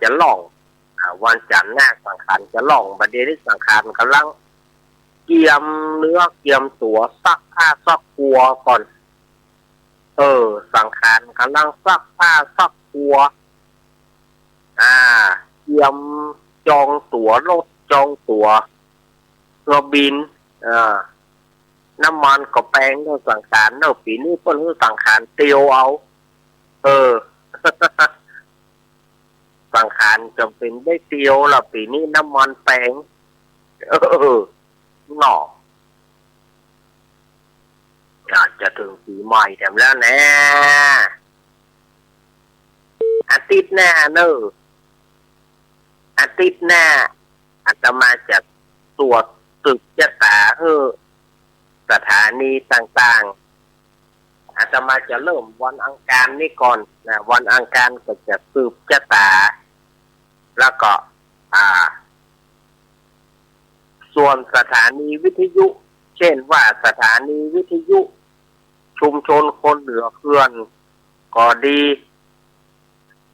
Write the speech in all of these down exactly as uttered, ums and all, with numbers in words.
จะล่อง อ่า วันจันทร์หน้าสังขารจะล่อง บัดเดี๋ยวนี้สังขารก่ำลังเกียมเนื้อเกียมตั๋วซักผ้าซักปัวก่อน เออ สังขารก่ำลังซักผ้าซักปัว อ่า เกียมจองตั๋วรถจองตั๋วเฮือบิน อ่า น้ำมันก็แปงเนาะสังขารเนาะ ปี๋นี้เปิ้นหื้อสังขารเตียวเอา เออ สังขารจ๋ำเป๋นได้เตียวละ ปี๋นี้น้ำมันแปง เออ เนาะ อาจจะเถิงปี๋ใหม่แถมแล้วแน่ อาทิตย์หน้าเน่อ อาทิตย์หน้า อาตมาจะสวดสืบชะต๋าหื้อสถานีต่างๆ อาตมาจะเริ่มวันอังคารนี้ก่อนนะ วันอังคารก็จะสืบชะต๋า แล้วก็ อ่า ส่วนสถานีวิทยุ เช่นว่าสถานีวิทยุชุมชนคนเหนือเขื่อนก็ดี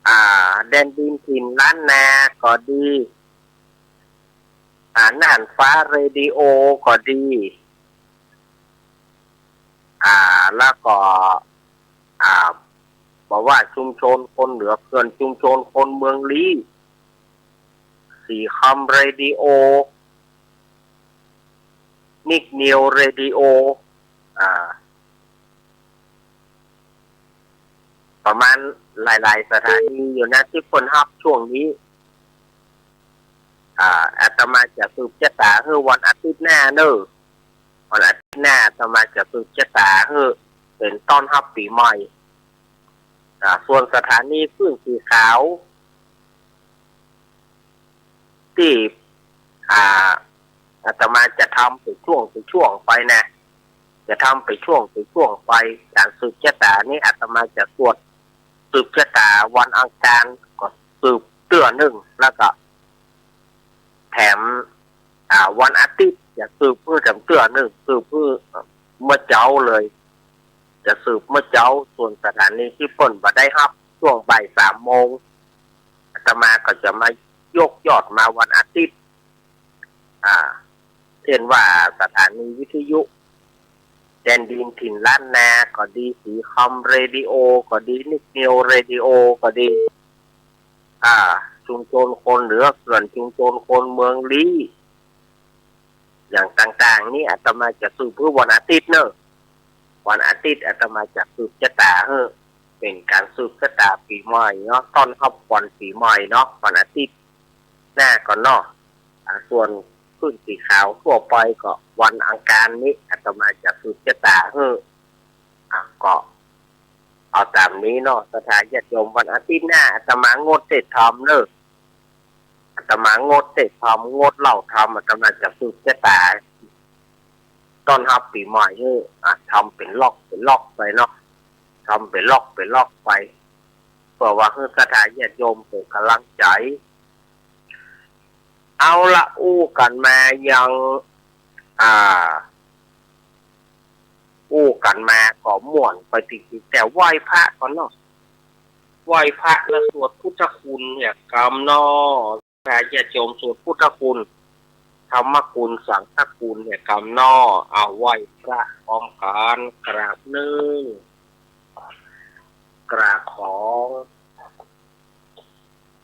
อ่า แดนดินถิ่นล้านนาก็ดี อ่า น่านฟ้าเรดิโอก็ดี อ่า แล้วก็ อ่า บ่ว่าชุมชนคนเหนือเขื่อน ชุมชนคนเมืองลี้ สีคำเรดิโอ นิกนิวเรดิโอ อ่า ประมาณหลายๆ สถานีอยู่นะ ตี้เปิ้นฮับช่วงนี้ อ่า อาตมาจะสืบชะต๋าหื้อวันอาทิตย์หน้าเน่อ วันอาทิตย์หน้าอาตมาจะสืบชะต๋าหื้อเป๋นต้อนฮับปี๋ใหม่ อ่า ส่วนสถานีคลื่นสีขาว ตี้ อ่า อาตมาจะทำเป๋นช่วงเป๋นช่วงไปนะ จะทำเป๋นช่วงเป๋นช่วงไป ก๋านสืบชะต๋านี้อาตมาจะสวดสืบชะต๋าวันอังคารก็สืบเตื้อนึ่ง แล้วก็แถม อ่า วันอาทิตย์จะสืบหื้อแถมเตื้อนึ่ง สืบหื้อเมื่อเจ๊าเลย จะสืบเมื่อเจ๊า ส่วนสถานีตี้เปิ้นบ่ได้ฮับช่วงบ่ายสามโมง อาตมาก็จะมายกยอดมาวันอาทิตย์ อ่า เช่นว่าสถานีวิทยุแดนดินถิ่นล้านนาก็ดี สีคำเรดิโอก็ดี นิกนิวเรดิโอก็ดี อ่า ชุมชนคนเหนือเขื่อน ชุมชนคนเมืองลี้ อย่างต่างๆ นี่อาตมาจะสืบหื้อวันอาทิตย์เน่อ วันอาทิตย์อาตมาจะสืบชะต๋าหื้อ เป๋นก๋านสืบชะต๋าปี๋ใหม่เนาะ ต้อนฮับวันปี๋ใหม่เนาะ วันอาทิตย์หน้าก่อนเนาะ อ่า ส่วนคลื่นสีขาวทั่วไปก็วันอังคารนี้อาตมาจะสืบชะต๋าหื้อ อ่า ก็เอาต๋ามนี้เนาะ ศรัทธาญาติโยม วันอาทิตย์หน้าอาตมางดเทศน์ธรรมเน่อ อาตมางดเทศน์ธรรม งดเล่าธรรม อาตมาจะสืบชะต๋าต้อนฮับปี๋ใหม่หื้อ อ่ะ ทำเป๋นล็อกเป๋นล็อกไปเนาะ ทำเป๋นล็อกเป๋นล็อกไป เปื้อว่าหื้อศรัทธาญาติโยมเป๋นก๋ำลังใจ๋ เอาละ อู้กั๋นมายัง อ่า อู้กั๋นมาก็ม่วนไปติดๆ แต่ไหว้พระก่อนเนาะ ไหว้พระแล้วสวดพุทธคุณเนี่ยกำเนาะ ศรัทธาญาติโยม สวดพุทธคุณ ธรรมคุณ สังฆคุณเนี่ยกำเนาะ เอาไหว้พระพร้อมกั๋น กราบนึ่ง กราบสอง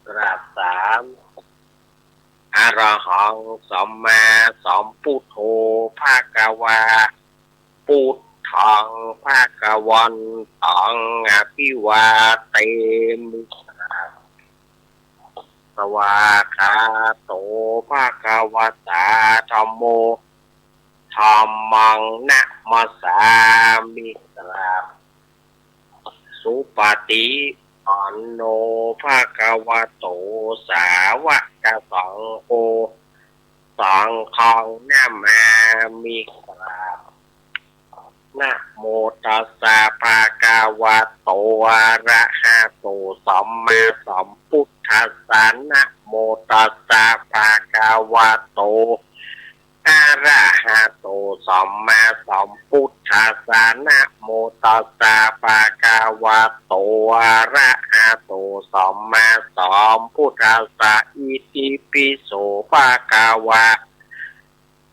กราบสาม อะระหัง สัมมาสัมพุทโธ ภะคะวา พุทธัง ภะคะวันตัง อะภิวาเทมิ สวากขาโต ภะคะวะตา ธัมโม ธัมมัง นะมัสสามิ กราบ สุปฏิปันโน ภะคะวะโต สาวกสังโฆ สังฆัง นะมามิ กราบ นะโมตัสสะ ภะคะวะโต อะระหะโต สัมมาสัมพุทธัสสะ นะโมตัสสะ ภะคะวะโต อะระหะโต สัมมาสัมพุทธัสสะ นะโมตัสสะ ภะคะวะโต อะระหะโต สัมมาสัมพุทธัสสะ อิติปิโส ภะคะวะ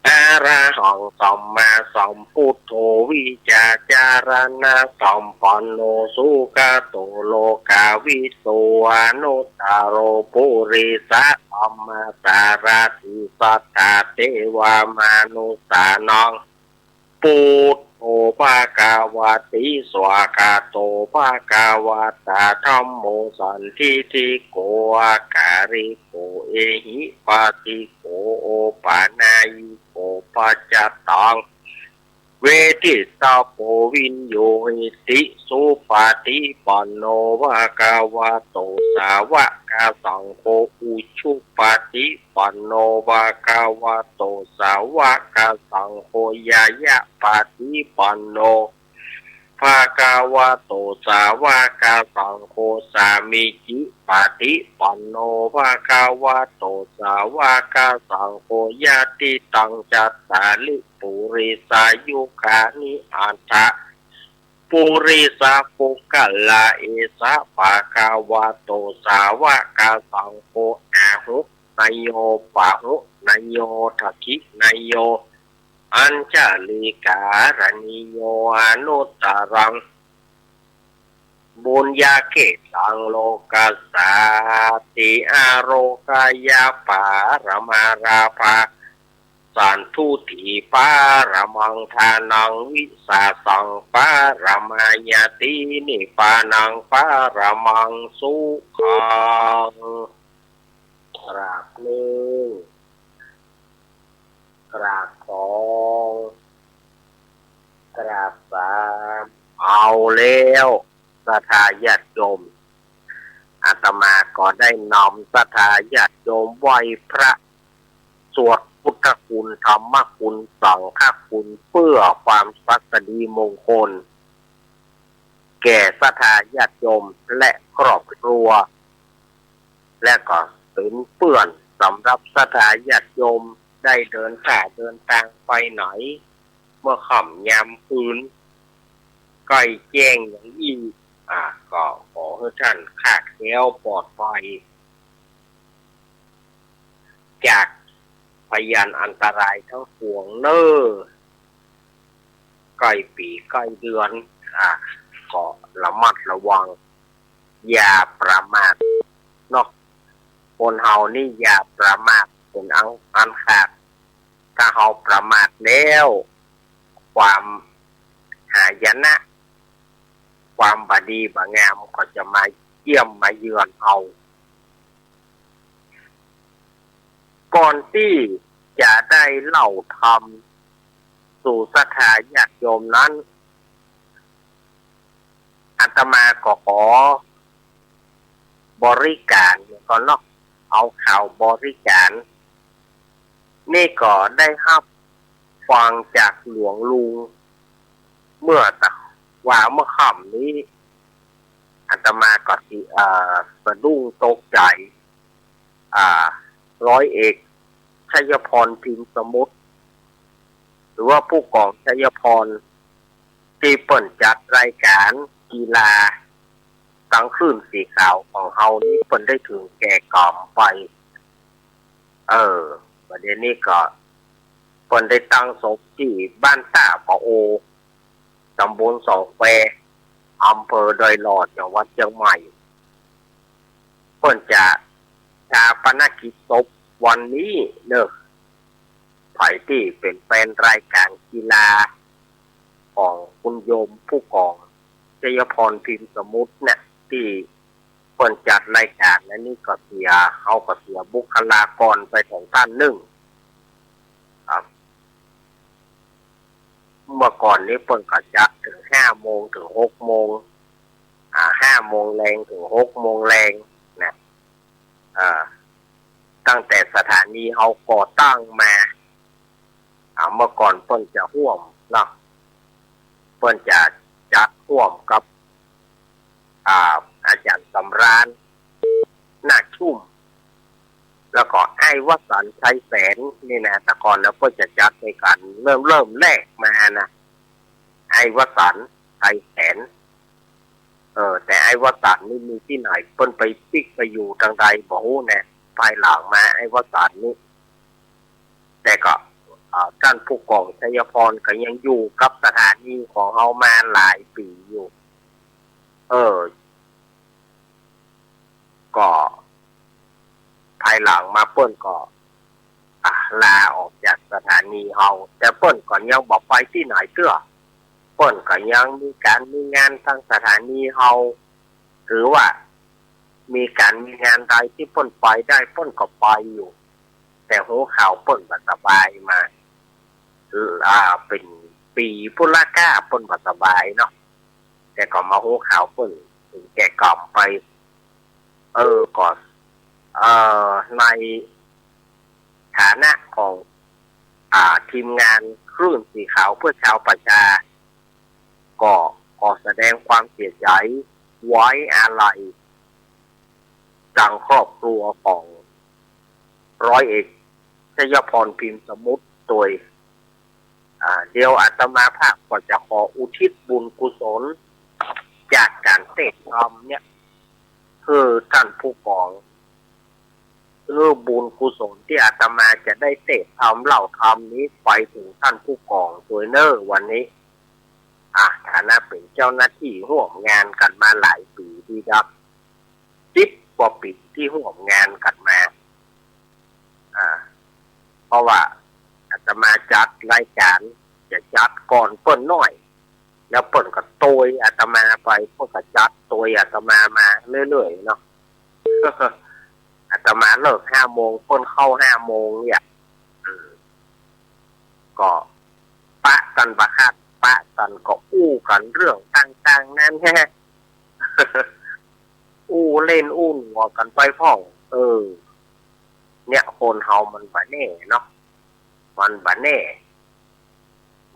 อะระหัง สัมมาสัมพุทโธ วิชชาจารณะสัมปันโน สุขะโต โลกาวิทู อนุตตะโร ปุริสะธัมมาสารถิ สัทธา เทวา มานุสสานัง ปุทโธ ภะคะวะติ สวากขาโต ภะคะวะตา ธัมโม สันทิฏฐิโก อะกาลิโก เอหิปัสสิโก โอปะนายิโก ปัจจตัง เวทิตาโพ วิญโญหิติ สุปะฏิปันโน ภะคะวะโต สาวะกะสังโฆ อุจุปะฏิปันโน ภะคะวะโต สาวะกะสังโฆ ญาณะปะฏิปันโน ภะคะวะโต สาวะกะสังโฆ สามีจิปะฏิปันโน ภะคะวะโต สาวะกะสังโฆ ยะติตัง จัตตาริ ปุริสายุคานิ อัตถะ ปุริสะปุคคละ เอสะ ภะคะวะโต สาวะกะสังโฆ อาหุ นโย ปะหุ นโย ทักขิ นโย อัญชลีกา รณีโย อนุตตะรัง ปุญญาเขตัง โลกัสสาติ อาโรกะยะปะระมะ ลาภะ สันตุถีปะระมัง ทานัง วิสาสัง ปะระมายะติ นิพพานัง ปะระมัง สุขัง กราบนึ่ง กราบสอง กราบสาม เอาแล้ว ศรัทธาญาติโยม อาตมาก็ได้นำศรัทธาญาติโยมไหว้พระ สวดพุทธคุณ ธรรมคุณ สังฆคุณ เพื่อความศักดีมงคล แก่ศรัทธาญาติโยมและครอบครัว และก็เป๋นเปื้อนสำหรับศรัทธาญาติโยมได้เดินท่าเดินตางไปไหน เมื่อค่ำยามคืน ใก้แจ้งอย่างอี้ อ่า ก็ขอหื้อต้านคลาดแคล้วปลอดภัย จากพยานอันตรายทั้งปวงเน่อ ใก้ปี๋ใก้เดือน อ่า ก็ระมัดระวัง อย่าประมาทเนาะ คนเฮานี่อย่าประมาทเป๋นอัน อันขาด ถ้าเฮาประมาทแล้ว ความหายนะ ความบ่ดีบ่งามก็จะมาเยี่ยมมาเยือนเฮา ก่อนตี้จะได้เล่าธรรมสู่ศรัทธาญาติโยมนั้น อาตมาก็ขอบริการก่อนเนาะ เอาข่าวบริการ นี่ก็ได้ฮับฟังจากหลวงลุง เมื่อตะ ว่าเมื่อค่ำนี้ อาตมาก็สิ เอ่อ สะดุ้งตกใจ๋ อ่า ร้อยเอก ชัยพร พิมพ์สมุทร หรือว่าผู้กองชัยพร ตี้เปิ้นจัดรายก๋านกีฬา กังคืนสีขาวของเฮานี้ เปิ้นได้เถิงแก่กรรมไป เออ บ่าเดี่ยวนี้ก็ เปิ้นได้ตั้งศพตี้บ้านต้าปะโอ ต๋ำบลสองแคว อำเภอดอยหล่อ จังหวัดเจียงใหม่ เปิ้นจะฌาปนกิจศพวันนี้เน่อ ใผตี้เป๋นแฟนรายก๋านกีฬาของคุณโยมผู้กองชัยพร พิมพ์สมุทรเนี่ย ตี้เปิ้นจัดรายก๋านอันนี้ก็เสีย เฮาก็เสียบุคลากรไปสองต้านนึ่ง ครับ เมื่อก่อนนี้เปิ้นก็จัดเถิงห้าโมงเถิงหกโมง อ่า ห้าโมงแลงเถิงหกโมงแลงนะ อ่า ตั้งแต่สถานีเฮาก่อตั้งมา อ่า เมื่อก่อนเปิ้นจะฮ่วมเนาะ เปิ้นจะจัดฮ่วมกับ อ่า อาจ๋ารย์สำราญ นาคชุ่ม แล้วก็ไอ้ อ้วสันต์ ชัยแสน นี่นะ แต่ก่อนนะเปิ้นจะจัดในก๋านเริ่ม เริ่มแรกมานะ อ้วสันต์ ชัยแสน เออ แต่อ้วสันต์นี่มีตี้ไหน เปิ้นไปปิ๊กไปอยู่ตางใดบ่ฮู้นะ ภายหลังมาอ้วสันต์นี่ แต่ก็ อ่า ต้านผู้ก๋อง ชัยพร ก็ยังอยู่กับสถานีของเฮามาหลายปี๋อยู่ เออ ก็ ภายหลังมาเปิ้นก็ อ่ะ ลาออกจากสถานีเฮา แต่เปิ้นก็ยังบ่ไปตี้ไหนเตื้อ เปิ้นก็ยังมีก๋านมีงานตางสถานีเฮา ถือว่ามีก๋านมีงานใดตี้เปิ้นไปได้ เปิ้นก็ไปอยู่ แต่ฮู้ข่าวเปิ้นบ่สบายมา อ่า เป๋นปี๋ปู้นละก้า เปิ้นบ่สบายเนาะ แต่ก็มาฮู้ข่าวเปิ้นเป๋นแก่กรรมไป เออ ก็ เอ่อ ในฐานะของ อ่า ทีมงานคลื่นสีขาวเพื่อชาวประชา ก็ขอแสดงความเสียใจ๋ ไว้อาลัย ตางครอบครัวของร้อยเอกชัยพร พิมพ์สมุทร โตย อ่า เดี๋ยวอาตมาภาพก็จะขออุทิศบุญกุศล จากก๋านเตศน์ธรรมเนี่ย หื้อต้านผู้ก๋อง หื้อบุญกุศลตี้อาตมาจะได้เตศน์ธรรมเล่าธรรมนี้ไปเถิงต้านผู้ก๋องโตยเน่อ วันนี้ อ่ะ ฐานะเป๋นเจ้าหน้าตี้ฮ่วมงานกั๋นมาหลายปี๋ดีดัก สิบกว่าปี๋ตี้ฮ่วมงานกั๋นมา อ่า เพราะว่าอาตมาจัดรายก๋านจะจัดก่อนเปิ้นหน้อย แล้วเปิ้นก็โตยอาตมาไป เปิ้นก็จัดโตยอาตมามาเรื่อยๆ เนาะ อาตมาเลิกห้าโมง เปิ้นเข้าห้าโมงเนี่ย อืม ก็ปะกั๋นบ่าคัด ปะกั๋นก็อู้กั๋นเรื่องต่างๆ นานา อู้เล่นอู้หัวกั๋นไปพ่อง เออ เนี่ย คนเฮามันบ่แน่เนาะ มันบ่แน่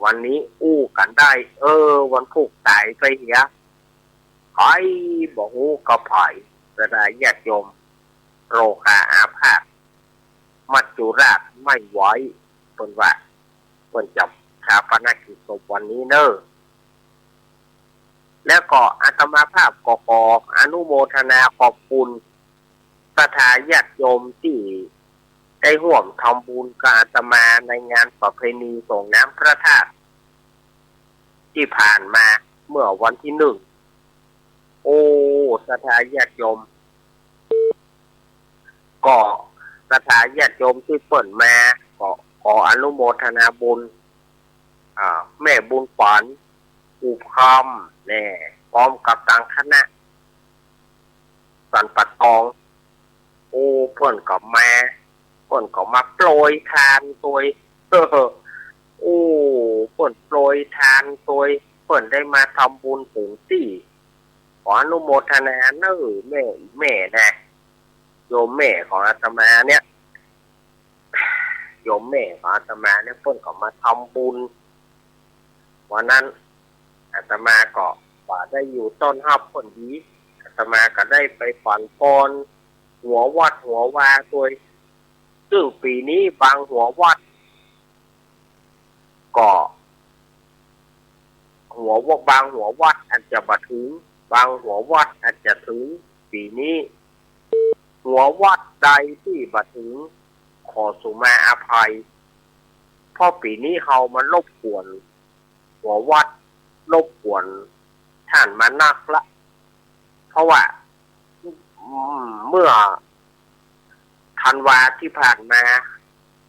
วันนี้อู้กั๋นได้ เออ วันพูกต๋ายไปเหีย ใผบ่ฮู้ก็ใผ ศรัทธาญาติโยม โรคาอาพาธ มัจจุราชไม่ไหว เปิ้นว่า เปิ้นจะฌาปนกิจศพวันนี้เน่อ แล้วก็อาตมาภาพก็ขออนุโมทนาขอบคุณ ศรัทธาญาติโยมตี้ได้ฮ่วมทำบุญกับอาตมาในงานประเพณีส่งน้ำพระธาตุตี้ผ่านมาเมื่อวันตี้หนึ่ง โอ้ ศรัทธาญาติโยม ก็ศรัทธาญาติโยมตี้เปิ้นมา ก็ขออนุโมทนาบุญ อ่า แม่บุญขวัญ อุปคอม แน่ พร้อมกับตางคณะ สันป่าตอง โอ้ เปิ้นก็มา เปิ้นก็มาโปรยทานโตย โอ้ เปิ้นโปรยทานโตย เปิ้นได้มาทำบุญเถิงตี้ ขออนุโมทนาเน่อแม่ แม่นะ โยมแม่ของอาตมาเนี่ย โยมแม่ของอาตมาเนี่ย เปิ้นก็มาทำบุญ วันนั้นอาตมาก็ว่าได้อยู่ต้อนฮับเปิ้นดี อาตมาก็ได้ไปปั๋นปอนหัววัดหัววาโตย ซึ่งปี๋นี้บางหัววัด ก็ หัววัด บางหัววัดอาจจะบ่เถิง บางหัววัดอาจจะเถิง ปี๋นี้ หัววัดใดตี้บ่เถิง ขอสุมาอภัย เพราะปี๋นี้เฮามารบกวนหัววัด รบกวนต้านมานักละ เพราะว่า อืม เมื่อธันวาตี้ผ่านมา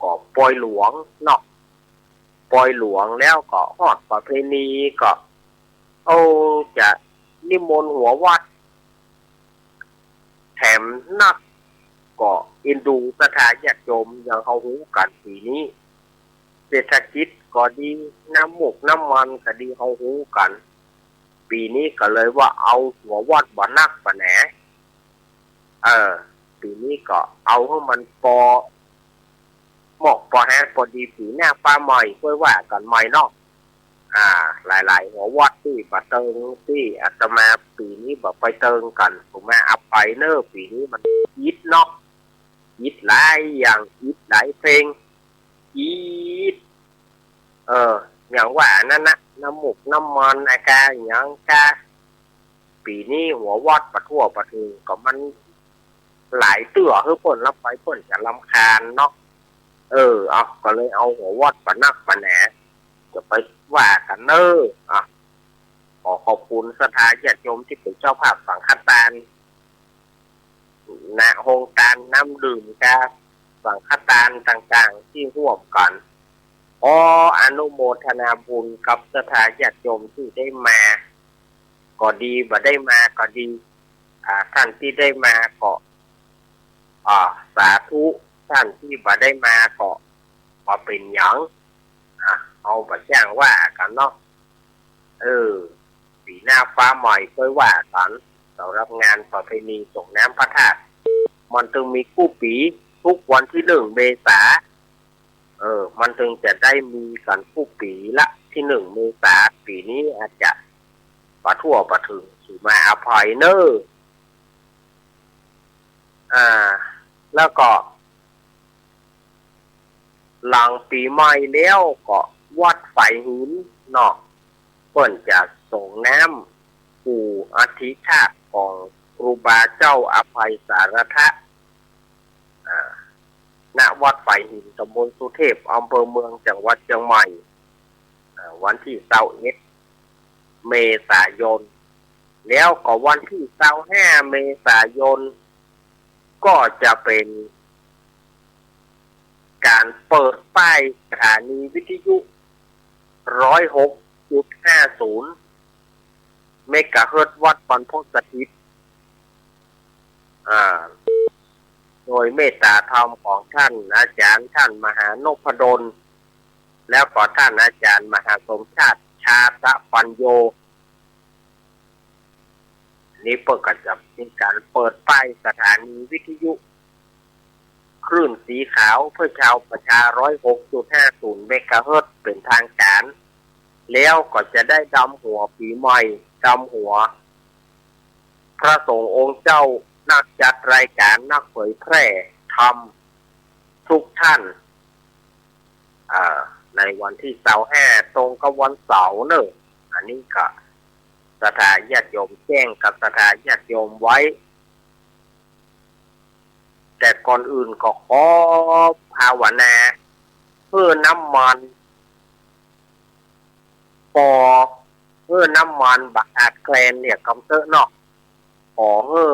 ก็ปอยหลวงเนาะ ปอยหลวงแล้วก็ฮอดประเพณีก็ เอาจะนิมนต์หัววัด แถมนักก็เอ็นดูศรัทธาญาติโยม อย่างเฮาฮู้กั๋นปี๋นี้ เศรษฐกิจก็ดี น้ำมูกน้ำมันก็ดี เฮาฮู้กั๋น ปี๋นี้ก็เลยว่าเอาหัววัดบ่นักบ่แหน เออ ปี๋นี้ก็เอาหื้อมันปอเหมาะปอแฮง ปอดี ปี๋หน้าปาใหม่ค่อยว่ากั๋นใหม่เนาะ อ่า หลายๆ หัววัดตี้บ่เติง ตี้อาตมาปี๋นี้บ่ไปเติงกั๋น สุมาอภัยเน่อ ปี๋นี้มันอิดเนาะ อิดหลายอย่าง อิดหลายเพลง อิด เออ อย่างว่านั้นนะ น้ำมูกน้ำมนต์อะกา อย่างกา ปี๋นี้หัววอดปะทั่วปะเถิง ก็มันหลายเตื้อ หื้อเปิ้นลำไปเปิ้นจะรำคาญเนาะ เออ เอา ก็เลยเอาหัววอดปะนักปะแหน จะไปว่ากั๋นเน่อ อ่ะ ขอขอบคุณศรัทธาญาติโยมตี้เป๋นเจ้าภาพสังฆทาน ณ โฮงตานน้ำดื่มกับสังฆทานต่างๆ ตี้ฮ่วมกั๋น ขออนุโมทนาบุญกับศรัทธาญาติโยมตี้ได้มาก็ดี บ่ได้มาก็ดี อ่า ท่านตี้ได้มาก็ อ่า สาธุ ท่านตี้บ่ได้มาก็ บ่เป๋นหยัง อ่ะ เฮาบ่จ้างว่ากั๋นเนาะ เออ ปี๋หน้าฟ้าใหม่ค่อยว่ากั๋น สำหรับงานประเพณีส่งน้ำพระธาตุ มันตึงมีกู้ปี๋ ทุกวันตี้หนึ่งเมษา เออ มันตึงจะได้มีกั๋นกู้ปี๋ละ ตี้หนึ่งเมษา ปี๋นี้อาจจะปะทั่วปะเถิง สูมาอภัยเน่อ อ่า แล้วก็ หลังปี๋ใหม่แล้วก็วัดฝายหินเนาะ เปิ้นจะส่งน้ำปู่อธิธาตุของครูบาเจ้าอภัยสารทะ อ่า ณ วัดฝายหิน ตำบลสุเทพ อำเภอเมือง จังหวัดเจียงใหม่ อ่า วันตี้ซาวเอ็ด เมษายน แล้วก็วันตี้ซาวห้า เมษายน ก็จะเป๋นก๋านเปิดป้ายสถานีวิทยุ ร้อยหกจุดห้าศูนย์ เมกะเฮิรตซ์ วัดบรรพตสถิต อ่า โดยเมตตาธรรมของท่านอาจารย์ ท่านมหานพดล แล้วก็ท่านอาจารย์มหาสมชาติ ชาตะปัญโญ นี่เปิ้นก็จะมีก๋านเปิดป้ายสถานีวิทยุ คลื่นสีขาวเพื่อชาวประชา ร้อยหกจุดห้าศูนย์ เมกะเฮิรตซ์ เป๋นทางก๋าน แล้วก็จะได้ดำหัวปี๋ใหม่ ดำหัวพระสงฆ์องค์เจ้า นักจัดรายก๋าน นักเผยแพร่ธรรมทุกท่าน อ่า ในวันตี้ซาวห้า ตรงกับวันเสาร์เน่อ อันนี้ก็ศรัทธาญาติโยม แจ้งกับศรัทธาญาติโยมไว้ แต่ก่อนอื่นก็ขอภาวนา หื้อน้ำมันปอ หื้อน้ำมันบ่ขาดแคลนเหียกำเต๊อะเนาะ ขอหื้อ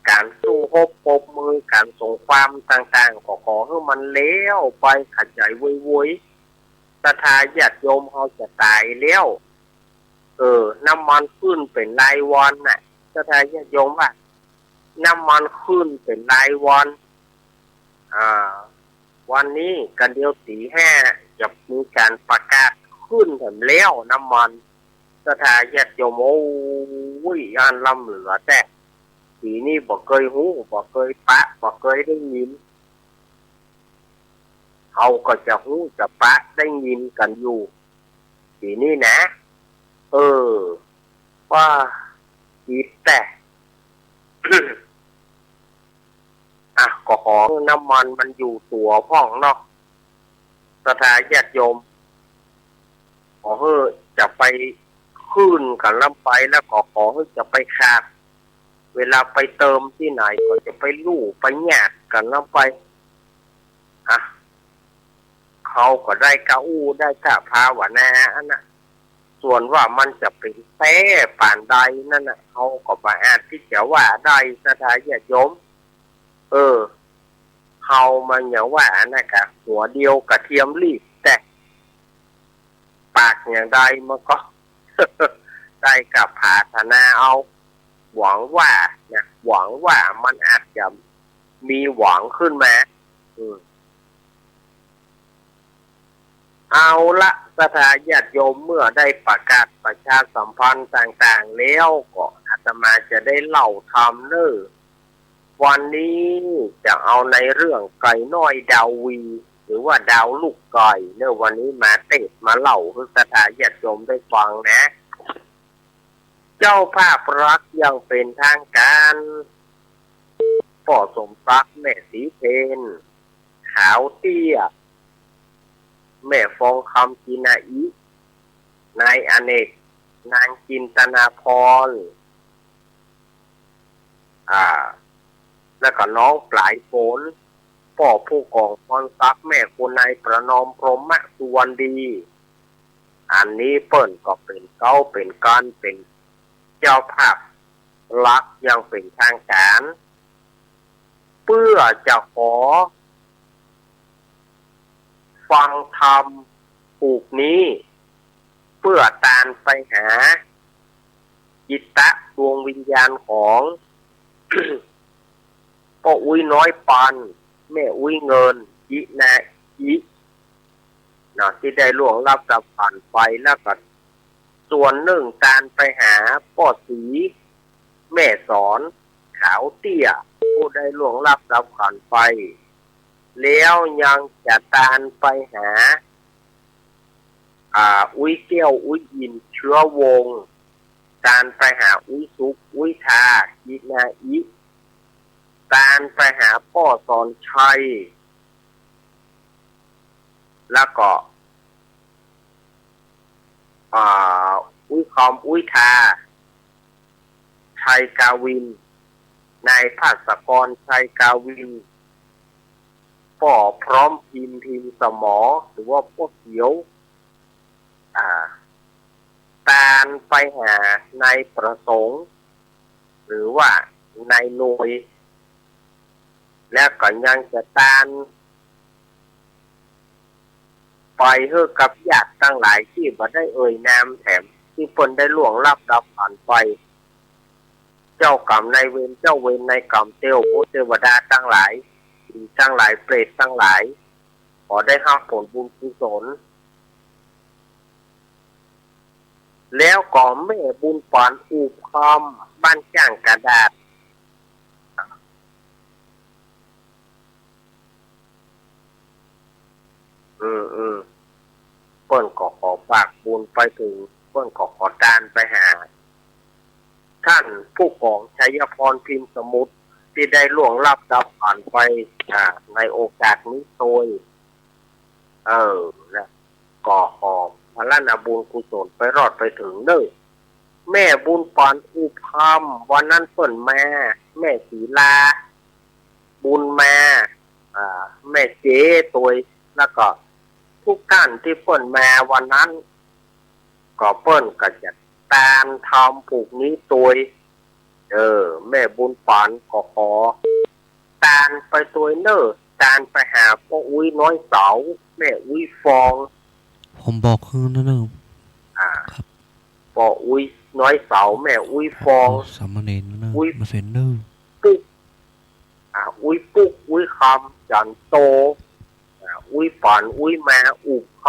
ก๋านสู้ฮบปรบมือ ก๋านสงครามต่างๆ ก็ขอหื้อมันแล้วไป ขะใจ๋โวยๆ ศรัทธาญาติโยมเฮาจะต๋ายแล้ว เออ น้ำมันขึ้นเป๋นรายวันน่ะ ศรัทธาญาติโยมว่า น้ำมันขึ้นเป๋นรายวัน อ่า วันนี้กะเดียวตี๋ห้า จะมีก๋านประกาศขึ้นแถมแล้วน้ำมัน ศรัทธาญาติโยม โอ้ย อันล้ำเหลือแต๊ ปี๋นี้บ่เกยฮู้ บ่เกยปะ บ่เกยได้ยิน เฮาก็จะฮู้จะปะได้ยินกั๋นอยู่ ปี๋นี้นะ เออ ว่าอิดแต๊ อ่ะ ก็ขอหื้อน้ำมันมันอยู่ตั๋วพ่องเนาะ ศรัทธาญาติโยม ขอหื้อจะไปขึ้นกั๋นล้ำไป แล้วก็ขอหื้อจะไปขาด เวลาไปเติมตี้ไหนก็จะไปลู่ไปหยาดกั๋นล้ำไป อ่ะ เฮาก็ได้ก้าอู้ได้ก้าภาวนาอันน่ะ ส่วนว่ามันจะเป๋นแต๊ปานใดนั้นน่ะ เฮาก็บ่อาจตี้จะว่าได้ ศรัทธาญาติโยม เออ เฮามันอย่างว่าอันนั้นกะ หัวเดียวกระเทียมลีบแต๊ ปากอย่างใดมันก็ ได้ก้าปรารถนาเอา หวังว่านะ หวังว่ามันอาจจะมีหวังขึ้นมา อืม เอาละ ศรัทธาญาติโยม เมื่อได้ประกาศประชาสัมพันธ์ต่างๆ แล้วก็อาตมาจะได้เล่าธรรมเน่อ วันนี้จะเอาในเรื่องไก่น้อยดาววี หรือว่าดาวลูกไก่เน่อ วันนี้มาเตสน์มาเล่าหื้อศรัทธาญาติโยมได้ฟังนะ เจ้าภาพรักอย่างเป๋นทางก๋าน ป้อสมศักดิ์ แม่ศรีเพญ ขาวเตี้ย แม่ฟองคำ จินาอิ นายอเนก นางจินตนาพร อ่า แล้วก็น้องปลายฝน ป้อผู้กองพรศักดิ์ แม่คุณนายประนอม พรหมสุวรรณดี อันนี้เปิ้นก็เป๋นเก๊าเป๋นกั๋น เป๋นเจ้าภาพหลักอย่างเป๋นทางก๋าน เปื้อจะขอฟังธรรมผูกนี้ เปื้อตานไปหาจิตตะดวงวิญญาณของ ป้ออุ๊ยน้อยปัน แม่อุ๊ยเงิน จินาอิ เนาะ ตี้ได้ล่วงลับดับขันธ์ไป แล้วก็ส่วนนึ่งตานไปหาป้อศรี แม่สอน ขาวเตี้ย ผู้ได้ล่วงลับดับขันธ์ไป แล้วยังจะตานไปหา อ่า อุ๊ยแก้ว อุ๊ยอินทร์ เชื้อวงศ์ ตานไปหาอุ๊ยสุข อุ๊ยทา จินาอิ ตานไปหาป้อสอนชัย แล้วก็ อ่า อุ๊ยคอม อุ๊ยทา ชัยกาวิน นายภาสกร ชัยกาวิน ป้อพร้อมพิมพ์ พิมพ์สมอ หรือว่าป้อเขียว อ่า ตานไปหานายประสงค์ หรือว่านายหน่วย แล้วก็ยังจะตานไปหื้อกับญาติตังหลายตี้บ่ได้เอ่ยนามแถม ตี้เปิ้นได้ล่วงลับดับขันธ์ไป เจ้ากรรมนายเวร เจ้าเวรนายกรรม เตวบุตรเตวดาตังหลาย ผีตังหลาย เปรตตังหลาย ขอได้ฮับผลบุญกุศล แล้วก็แม่บุญปัน อุบคำ บ้านจ้างกระดาษ อืม อืม เปิ้นก็ขอฝากบุญไปเถิง เปิ้นก็ขอตานไปหา ท่านผู้กองชัยพร พิมพ์สมุทร ตี้ได้ล่วงลับดับขันธ์ไป อ่า ในโอกาสนี้ตวย เออ นะ ก็ขอผลนาบุญกุศลไปรอดไปเถิงเน่อ แม่บุญปัน อุบคำ วันนั้นเปิ้นมา แม่ศรีลา บุญมา อ่า แม่เจ๊ตวย แล้วก็ทุกท่านตี้เปิ้นมาวันนั้น ก็เปิ้นก็จะตานธรรมผูกนี้ตวย เออ แม่บุญปันก็ขอตานไปตวยเน่อ ตานไปหาป้ออุ๊ยน้อยเสา แม่อุ๊ยฟอง ผมบอกหื้อนะเน่อ อ่า ครับ ป้ออุ๊ยน้อยเสา แม่อุ๊ยฟอง สามเณรนะเน่อ อุ๊ย มาเซ็นเน่อ ปุ๊ก อ่า อุ๊ยปุ๊ก อุ๊ยคำ จันโต อ่า อุ๊ยปัน อุ๊ยมา อุบค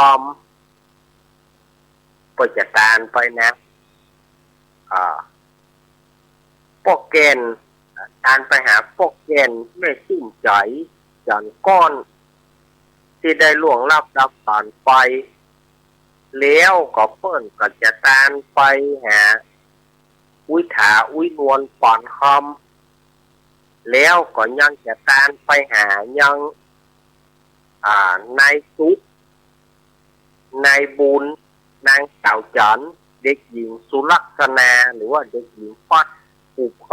ำ เปิ้นจะตานไปนะ อ่า ป้อแก่น ตานไปหาป้อแก่น แม่ชื่นใจ๋ จันก้อน ตี้ได้ล่วงลับดับขันธ์ไป แล้วก็เปิ้นก็จะตานไปหา อุ๊ยถา อุ๊ยนวล ปานคำ แล้วก็ยังจะตานไปหายัง อ่า นายสุข นายบุญ นางสาวจันทร์ เด็กหญิงสุลักษณา หรือว่าเด็กหญิงปัด อุบค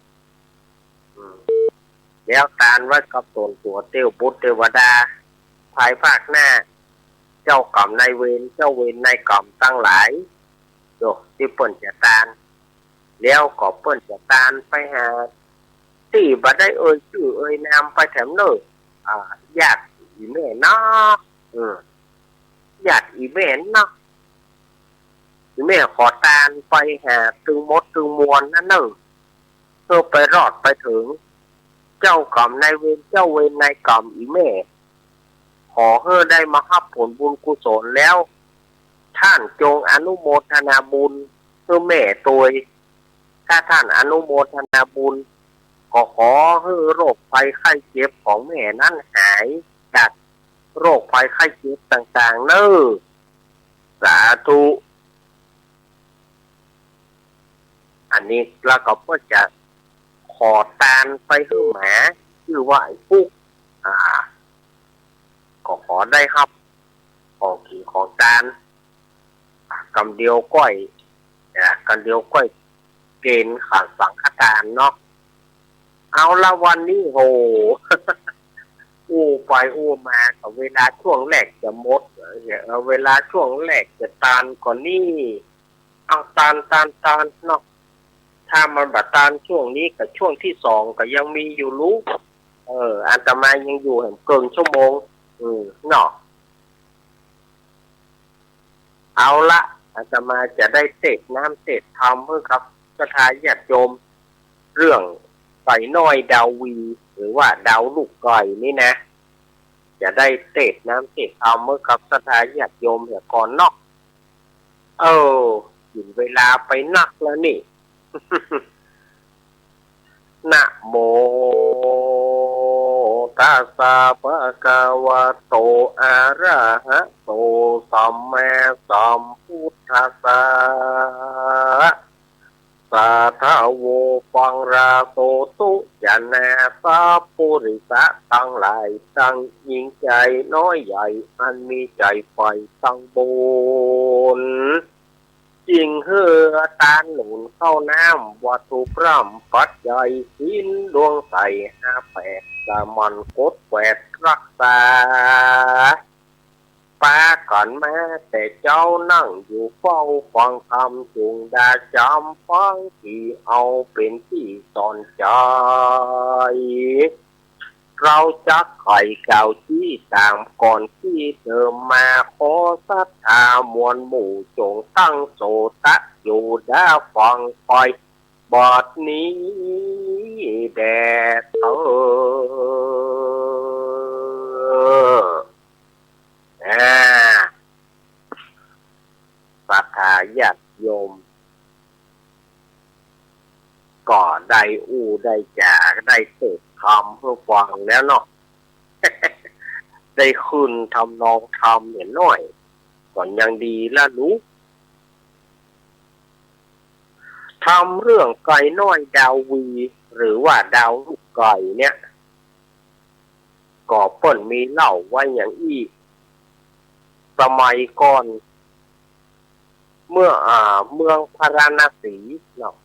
ำ อืม แล้วตานไว้กับต๋นตั๋วเตวบุตรเตวดา ภายภาคหน้า เจ้ากรรมนายเวร เจ้าเวรนายกรรมตังหลาย โย ตี้เปิ้นจะตาน แล้วก็เปิ้นจะตานไปหา ตี้บ่ได้เอ่ยจื้อเอ่ยนามไปแถมเน่อ อ่า ญาติอี่แม่เนาะ อืม ญาติอี่แม่เนาะ อี่แม่ขอตานไปหาตึงหมดตึงมวลนั้นเน่อ เปื้อไปรอดไปเถิง เจ้ากรรมนายเวร เจ้าเวรนายกรรมอี่แม่ ขอหื้อได้มาฮับผลบุญกุศลแล้ว ท่านจงอนุโมทนาบุญหื้อแม่ตวย ถ้าท่านอนุโมทนาบุญ ก็ขอหื้อโรคภัยไข้เจ็บของแม่นั้นหายจากโรคภัยไข้เจ็บต่างๆ เน่อ สาธุ อันนี้แล้วก็เปิ้นจะข ขอตานไปหื้อหมา จื้อว่าไอ้ปุ๊ก อ่า ก็ขอได้ฮับของกิ๋นของตาน กำเดียวก้อย อ่า กำเดียวก้อยเกณฑ์ขันสังฆตานเนาะ เอาละวันนี้ โห อู้ไปอู้มาก็เวลาช่วงแรกจะหมด เออ เวลาช่วงแรกจะตานก่อนนี่ เอาตาน ตาน ตานเนาะ ถ้ามันบ่ตานช่วงนี้ก็ช่วงที่สองก็ยังมีอยู่ลูก เออ อาตมายังอยู่แหมเกินชั่วโมง อืม เนาะ เอาละ อาตมาจะได้เตสน์น้ำเตสน์ธรรมหื้อกับศรัทธาญาติโยม เรื่องก๋อยน้อยดาววี หรือว่าดาวลูกก๋อยนี่นะ จะได้เตสน์น้ำเตสน์ธรรมหื้อกับศรัทธาญาติโยมเหียก่อนเนาะ เออ กิ๋นเวลาไปนักแล้วนี่ นะโมตัสสะ ภะคะวะโต อะระหะโต สัมมาสัมพุทธัสสะ สาธะโว ฟังราโสตุ จะนาสัพปุริสะตังหลาย ตังหญิงใจ๋น้อยใหญ่ อันมีใจ๋ใฝ่ตังบุญ จิ่งหื้อตานหนุนข้าวน้ำ วัตถุพร่ำปัจจัย ศีลดวงใสห้าแปด สามัญกดแกวดรักษา ปากั๋นมาแต่เจ๊า นั่งอยู่เฝ้าฟังธรรม จุ่งดาจ๋ำฟัง ตี้เอาเป๋นตี้สอนใจ๋ เฮาจักไขกล่าวซี้ต๋ามก่อนตี้เดิมมา ขอศรัทธามวลหมู่ จุ่งตั้งโสตะอยู่ดาฟังไป บัดนี้แด่เต๊อะ อ่า ศรัทธาญาติโยม ก็ได้อู้ได้จ๋า ได้เตสน์ธรรมหื้อฟังแล้วเนาะ ได้ขึ้นทำนองธรรมเหียน้อย ก็ยังดีละลูก ธรรมเรื่องก๋อยน้อยดาววี หรือว่าดาวลูกก๋อยเนี่ย ก็เปิ้นมีเล่าไว้อย่างอี้ สมัยก่อน เมื่อ อ่า เมืองพาราณสีเนาะ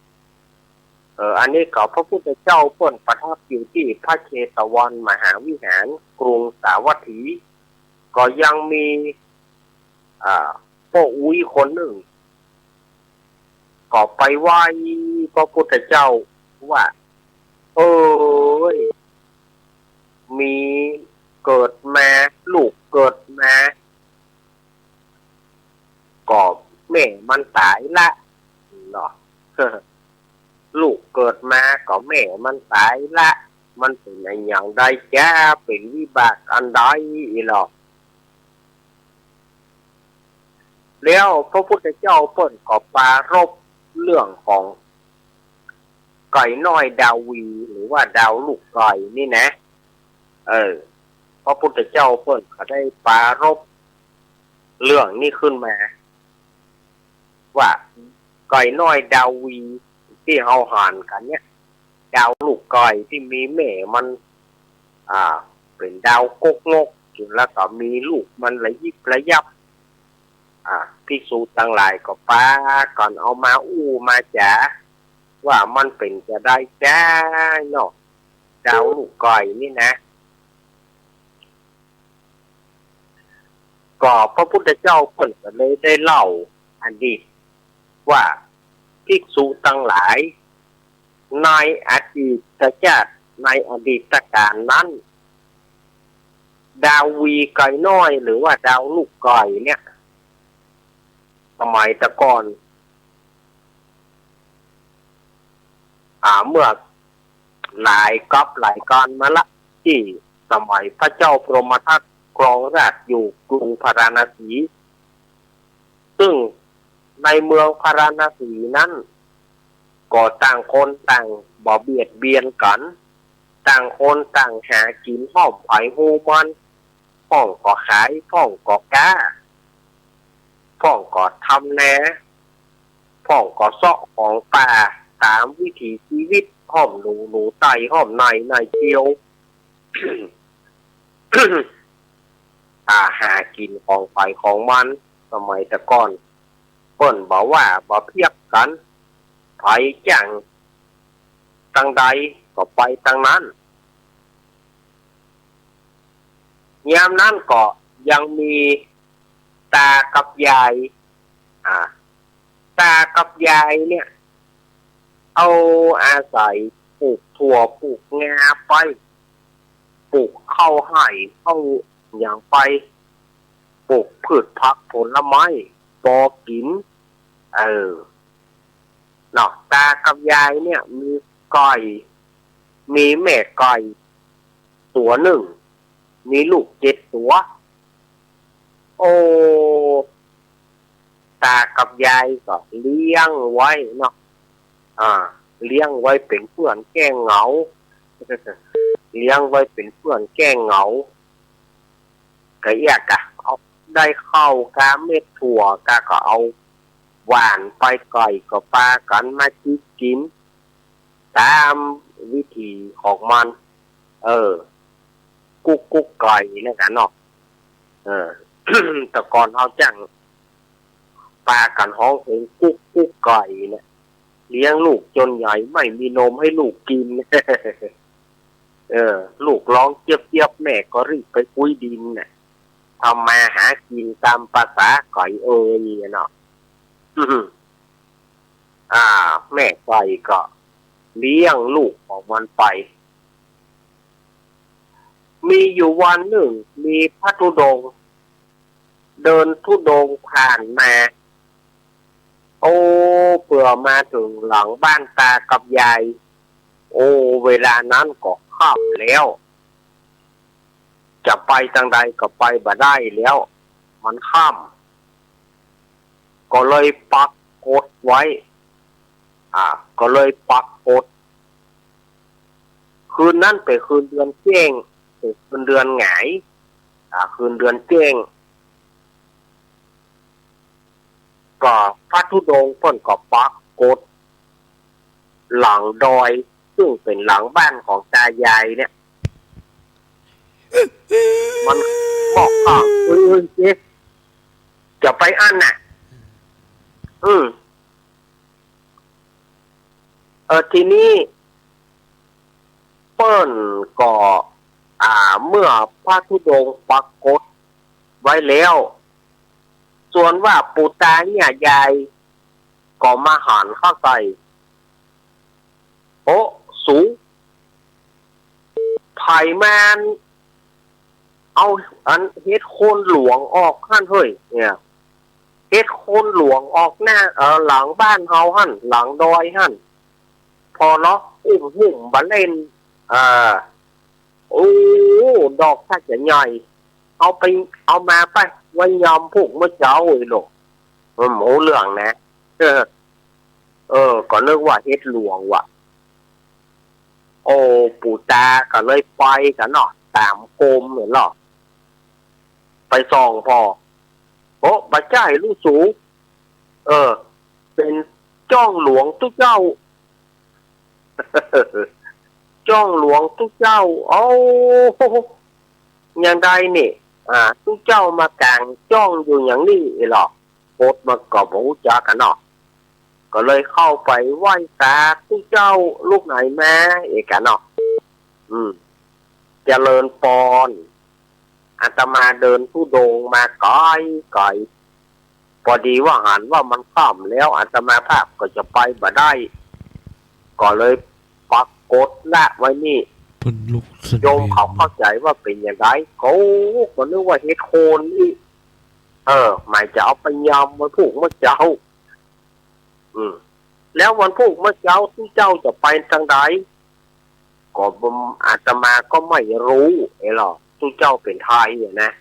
เออ อันนี้ก็พระพุทธเจ้าเปิ้นประทับอยู่ตี้พระเชตวันมหาวิหาร กรุงสาวัตถี ก็ยังมี อ่า ป้ออุ๊ยคนนึ่ง ก็ไปไหว้พระพุทธเจ้าว่า เอ้ย มีเกิดมา ลูกเกิดมา ก็แม่มันต๋ายละเนาะ ลูกเกิดมาก็แม่มันต๋ายละ มันเป๋นอะหยังใดจ๊ะ เป๋นวิบากอันใดอี้หรอ แล้วพระพุทธเจ้าเปิ้นก็ปรารภเรื่องของก๋อยน้อยดาววี หรือว่าดาวลูกก๋อยนี่นะ เออ พระพุทธเจ้าเปิ้นก็ได้ปรารภเรื่องนี้ขึ้นมา ว่าก๋อยน้อยดาววีตี้เฮาหันกั๋นเนี่ย ดาวลูกก๋อยตี้มีแม่มัน อ่า เป๋นดาวก๊กงก แล้วก็มีลูกมันระยิบระยับ อ่า ภิกษุตังหลายก็ปากั๋นเอามาอู้มาจ๋า ว่ามันเป๋นจาใดจ๊ะเนาะ ดาวลูกก๋อยนี่นะ ก็พระพุทธเจ้าเปิ้นก็เลยได้เล่าอดีตว่า ภิกษุตังหลาย ในอดีตชาติ ในอดีตกาลนั้น ดาววีก๋อยน้อย หรือว่าดาวลูกก๋อยเนี่ย สมัยแต่ก่อน อ่า เมื่อหลายกัปหลายกาลมาละ ตี้สมัยพระเจ้าพรหมทัตครองราชย์อยู่กรุงพาราณสี ซึ่งในเมืองพาราณสีนั้น ก็ต่างคนต่างบ่เบียดเบียนกั๋น ต่างคนต่างหากิ๋นห้อมใผฮูมัน พ่องก็ขาย พ่องก็ก๊า พ่องก็ทำนา พ่องก็เซาะของป่า ต๋ามวิถีชีวิตข ห้อมหนู หนูไต่ห้อมใน ในเตียว อ่า หากิ๋นของใผของมัน สมัยแต่ก่อน เปิ้นบ่ว่าบ่เปียกกั๋น ใผจ้างตังใดก็ไปตังนั้น ยามนั้นก็ยังมีต๋ากับยาย อ่า ต๋ากับยายเนี่ย เอาอาศัยปลูกถั่วปลูกงาไป ปลูกข้าวไฮ่ข้าวหยังไป ปลูกพืชผักผลไม้ปอกิ๋น เออ เนาะ ต๋ากับยายเนี่ยมีไก่ มีแม่ไก่ตั๋วนึ่ง มีลูกเจ็ดตั๋ว โอ้ ต๋ากับยายก็เลี้ยงไว้เนาะ อ่า เลี้ยงไว้เป๋นเพื่อนแก้เหงา เลี้ยงไว้เป๋นเพื่อนแก้เหงา ก็เอี้ยกะ เอา ได้ข้าวกาเม็ดถั่วกาก็เอาหว่านไป ไก่ก็ปากั๋นมาจิกกิ๋น ต๋ามวิถีของมัน เออ กุ๊กกุ๊กไก่เนี่ยกั๋นเนาะ เออ แต่ก่อนเฮาจั้งปากั๋นฮ้องเพลงกุ๊กกุ๊กไก่เนี่ย เลี้ยงลูกจ๋นใหญ่ไม่มีนมให้ลูกกิ๋น เออ ลูกฮ้องเจี๊ยบๆ แม่ก็รีบไปคุ้ยดินน่ะ ทำมาหากิ๋นต๋ามภาษาไก่เอ่ยเนาะ อ่า แม่ไก่ก็เลี้ยงลูกของมันไป มีอยู่วันนึ่ง มีพระธุดงค์เดินธุดงค์ผ่านมา โอ้ เปื้อมาเถิงหลังบ้านต๋ากับยาย โอ้ เวลานั้นก็ค่ำแล้ว จะไปตางใดก็ไปบ่ได้แล้ว มันค่ำ ก็เลยปักกดไว้ อ่า ก็เลยปักกด คืนนั้นเป๋นคืนเดือนแจ้ง เป๋นคืนเดือนหงาย อ่า คืนเดือนแจ้ง ก็พระธุดงค์เปิ้นก็ปักกดหลังดอย ซึ่งเป๋นหลังบ้านของต๋ายายเนี่ย มันบอกว่า เอ้ย เอ้ย เอ๊ะ จะไปอั้นน่ะ อืม เออ ทีนี้เปิ้นก็ อ่า เมื่อพระธุดงค์ปักกดไว้แล้ว ส่วนว่าปู่ต๋าเนี่ยยายก็มาหันเข้าใส่ โอ้ สู ใผมันเอาอันเฮ็ดโคนหลวงออกหั้นเฮ้ย เนี่ย เฮ็ดโคนหลวงออกหน้า เอ่อ หลังบ้านเฮาหั้น หลังดอยหั้น ผ่อเลาะอุ้มหุ้มบ่าเล่น เอ่อ โอ้ ดอกถ้าจะใหญ่ เอาไป เอามาไป ไว้ยามพุกเมื่อเจ๊า ไอ้ลูก มันบ่ฮู้เรื่องนะ เออ เออ ก็นึกว่าเฮ็ดหลวงว่ะ โอ้ ปู่ต๋าก็เลยไปกั๋นเนาะ ต๋ามกรมเนี่ยเนาะ ไปส่องผ่อ โอ้ บ่ใจ้ลูกสู เออ เป๋นจ้องหลวงตุ๊เจ้า จ้องหลวงตุ๊เจ้า เอ้า ยังไดนี่ อ่า ตุ๊เจ้ามาก๋างจ้องอยู่อย่างนี้เหรอ กดมันก็บ่ฮู้จักกั๋นเนาะ ก็เลยเข้าไปไหว้ต๋า ตุ๊เจ้าลูกไหนมา เอกั๋นเนาะ อืม เจริญปอน อาตมาเดินธุดงค์มาไก๋ไก๋ พอดีว่าหันว่ามันค่ำแล้ว อาตมาภาพก็จะไปบ่ได้ ก็เลยปักกดละไว้นี่ เปิ้นลุกเสน่ห์ โยมเขาเข้าใจ๋ว่าเป๋นอย่างใด เขาก็นึกว่าเฮ็ดโคนอี้ เออ หมายจะเอาไปยามวันพุกเมื่อเจ๊า อืม แล้ววันพุกเมื่อเจ๊าตุ๊เจ้าจะไปตางใด ก็บ่ อาตมาก็ไม่ฮู้ เอ้ยเหรอ ตุ๊เจ้าเป๋นไทยอะนะ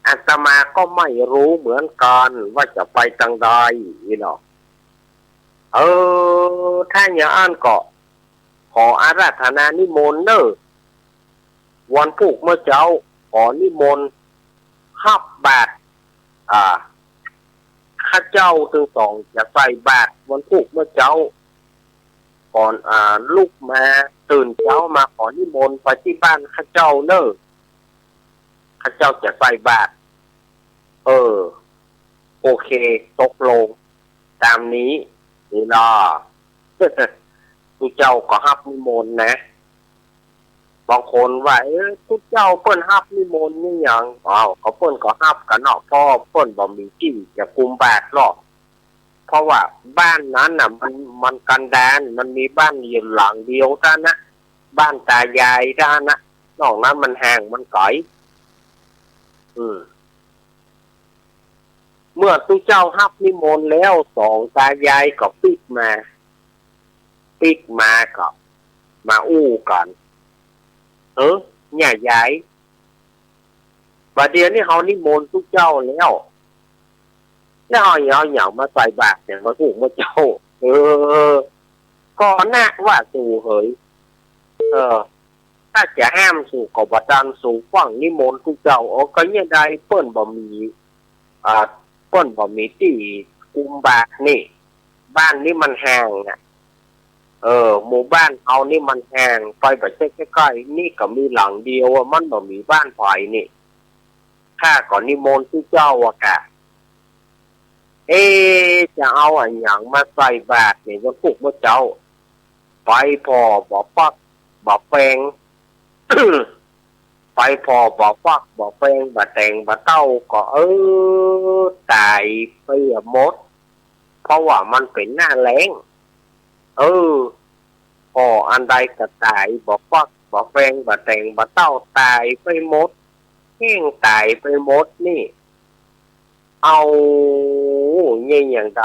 อาตมาก็ไม่ฮู้เหมือนกั๋นว่าจะไปตางใด เอ้ยเหรอ เออ ถ้าอย่างอั้นก็ ขออาราธนานิมนต์เน่อ วันพุกเมื่อเจ๊า ขอนิมนต์ฮับบาตร อ่า ข้าเจ้าตึงต้องจะใส่บาตรวันพุกเมื่อเจ๊า ขอ อ่า ลุกมา ตื่นเจ๊ามาขอนิมนต์ไปตี้บ้านข้าเจ้าเน่อ ข้าเจ้าจะใส่บาตร เออ โอเค ตกลงต๋ามนี้ นี่เนาะ ตุ๊เจ้าก็ฮับนิมนต์นะ บางคนว่า เอ๊ะ ตุ๊เจ้าเปิ้นฮับนิมนต์นี่หยัง อ้าว ก็เปิ้นก็ฮับกั๋นเนาะ เพราะเปิ้นบ่มีตี้จะกุมบาตรหรอก เพราะว่าบ้านนั้นน่ะ มัน มันกันดาร มันมีบ้านอยู่หลังเดียวเต้านั้นนะ บ้านต๋ายายเต้านั้นนะ นอกนั้นมันห่างมันไก๋ อืม เมื่อตุ๊เจ้าฮับนิมนต์แล้ว สองต๋ายายก็ปิ๊กมา ปิ๊กมาก็มาอู้กั๋น เออ เนี่ยยาย บ่าเดี่ยวนี้เฮานิมนต์ตุ๊เจ้าแล้ว แล้วเฮาเอาหยังมาใส่บาตรเนี่ย บ่าถูกบ่าเจ้า เออ ก็นะว่าสูเหย เออ ถ้าจะห้ามสูก็บ่ตัน สูฟั่งนิมนต์ตุ๊เจ้า เออ ก็เนี่ยใดเปิ้นบ่มี อ่า เปิ้นบ่มีตี้กุมบาตรนี่ บ้านนี้มันห่างอะ เออ หมู่บ้านเฮานี่มันห่าง ไปบ่ใจ้ใก้ๆ นี่ก็มีหลังเดียวอะ มันบ่มีบ้านใผนี่ ข้าก็นิมนต์ตุ๊เจ้าอะกะ เอ๊ะ จะเอาอะหยังมาใส่บาตรเนี่ย บ่าถูกบ่าเจ้า ไปผ่อบ่าฟักบ่าแฟง ไปผ่อบ่าฟักบ่าแฟง บ่าแตงบ่าเต้า ก็ เออ ต๋ายไปหมด เพราะว่ามันเป๋นหน้าแล้ง เออ ผ่ออันใดก็ต๋าย บ่าฟักบ่าแฟง บ่าแตงบ่าเต้า ต๋ายไปหมด แห้งต๋ายไปหมดนี่ เอา เนี่ยอย่างใด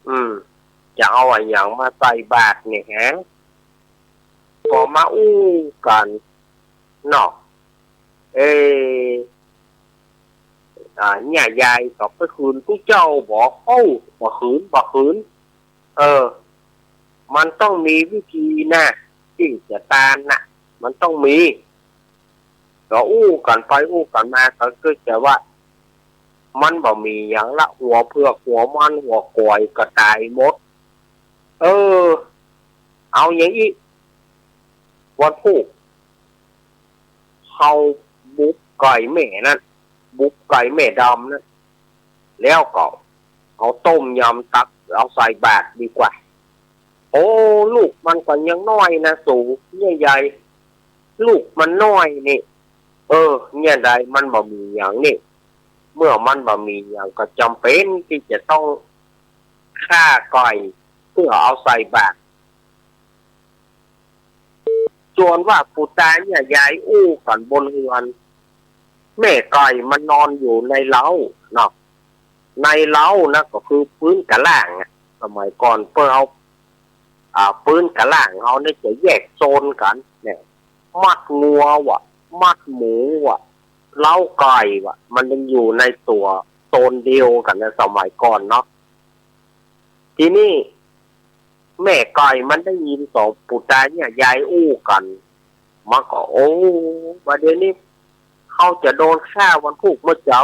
อืม จะเอาอะหยังมาใส่บาตรเนี่ยฮะ ก็มาอู้กั๋นเนาะ เอ๊ะ อ่า เนี่ยยายก็ไปหืนตุ๊เจ้าบ่ เอ้า บ่หืน บ่หืน เออ มันต้องมีวิธีนะ ตี้จะตานน่ะ มันต้องมี ก็อู้กั๋นไปอู้กั๋นมา ก็คือจะว่า มันบ่มีหยังละ หัวเผือก หัวมัน หัวควายก็ต๋ายหมด เออ เอาหยังอี้ วันพูก เฮาบุบไก่แม่นั้น บุบไก่แม่ดำนั้น แล้วก็เอาต้มยำตักเอาใส่บาตรดีกว่า โอ้ ลูกมันก็ยังน้อยนะสู เนี่ยยาย ลูกมันน้อยนี่ เออ เนี่ยใดมันบ่มีหยังนี่ เมื่อมันบ่มีหยังก็จ๋ำเป๋นตี้จะต้องฆ่าไก่เปื้อเอาใส่บาตร ส่วนว่าปู๋ต๋าเนี่ยยายอู้กั๋นบนเฮือน แม่ไก่มันนอนอยู่ในเล้าเนาะ ในเล้านะ ก็คือปื๊นกะล่างอะ สมัยก่อนเปิ้นเอา อ่า ปื๊นกะล่างเฮาเนี่ยจะแยกโซนกั๋นเนี่ย มัดงัววะ มัดหมูวะ เล้าไก่วะ มันยังอยู่ในตั๋วโซนเดียวกั๋นนะ สมัยก่อนเนาะ ทีนี้ แม่ไก่มันได้ยินสองปู๋ต๋าเนี่ยยายอู้กั๋น มันก็ โอ้ บ่าเดี่ยวนี้เฮาจะโดนฆ่าวันพูกเมื่อเจ๊า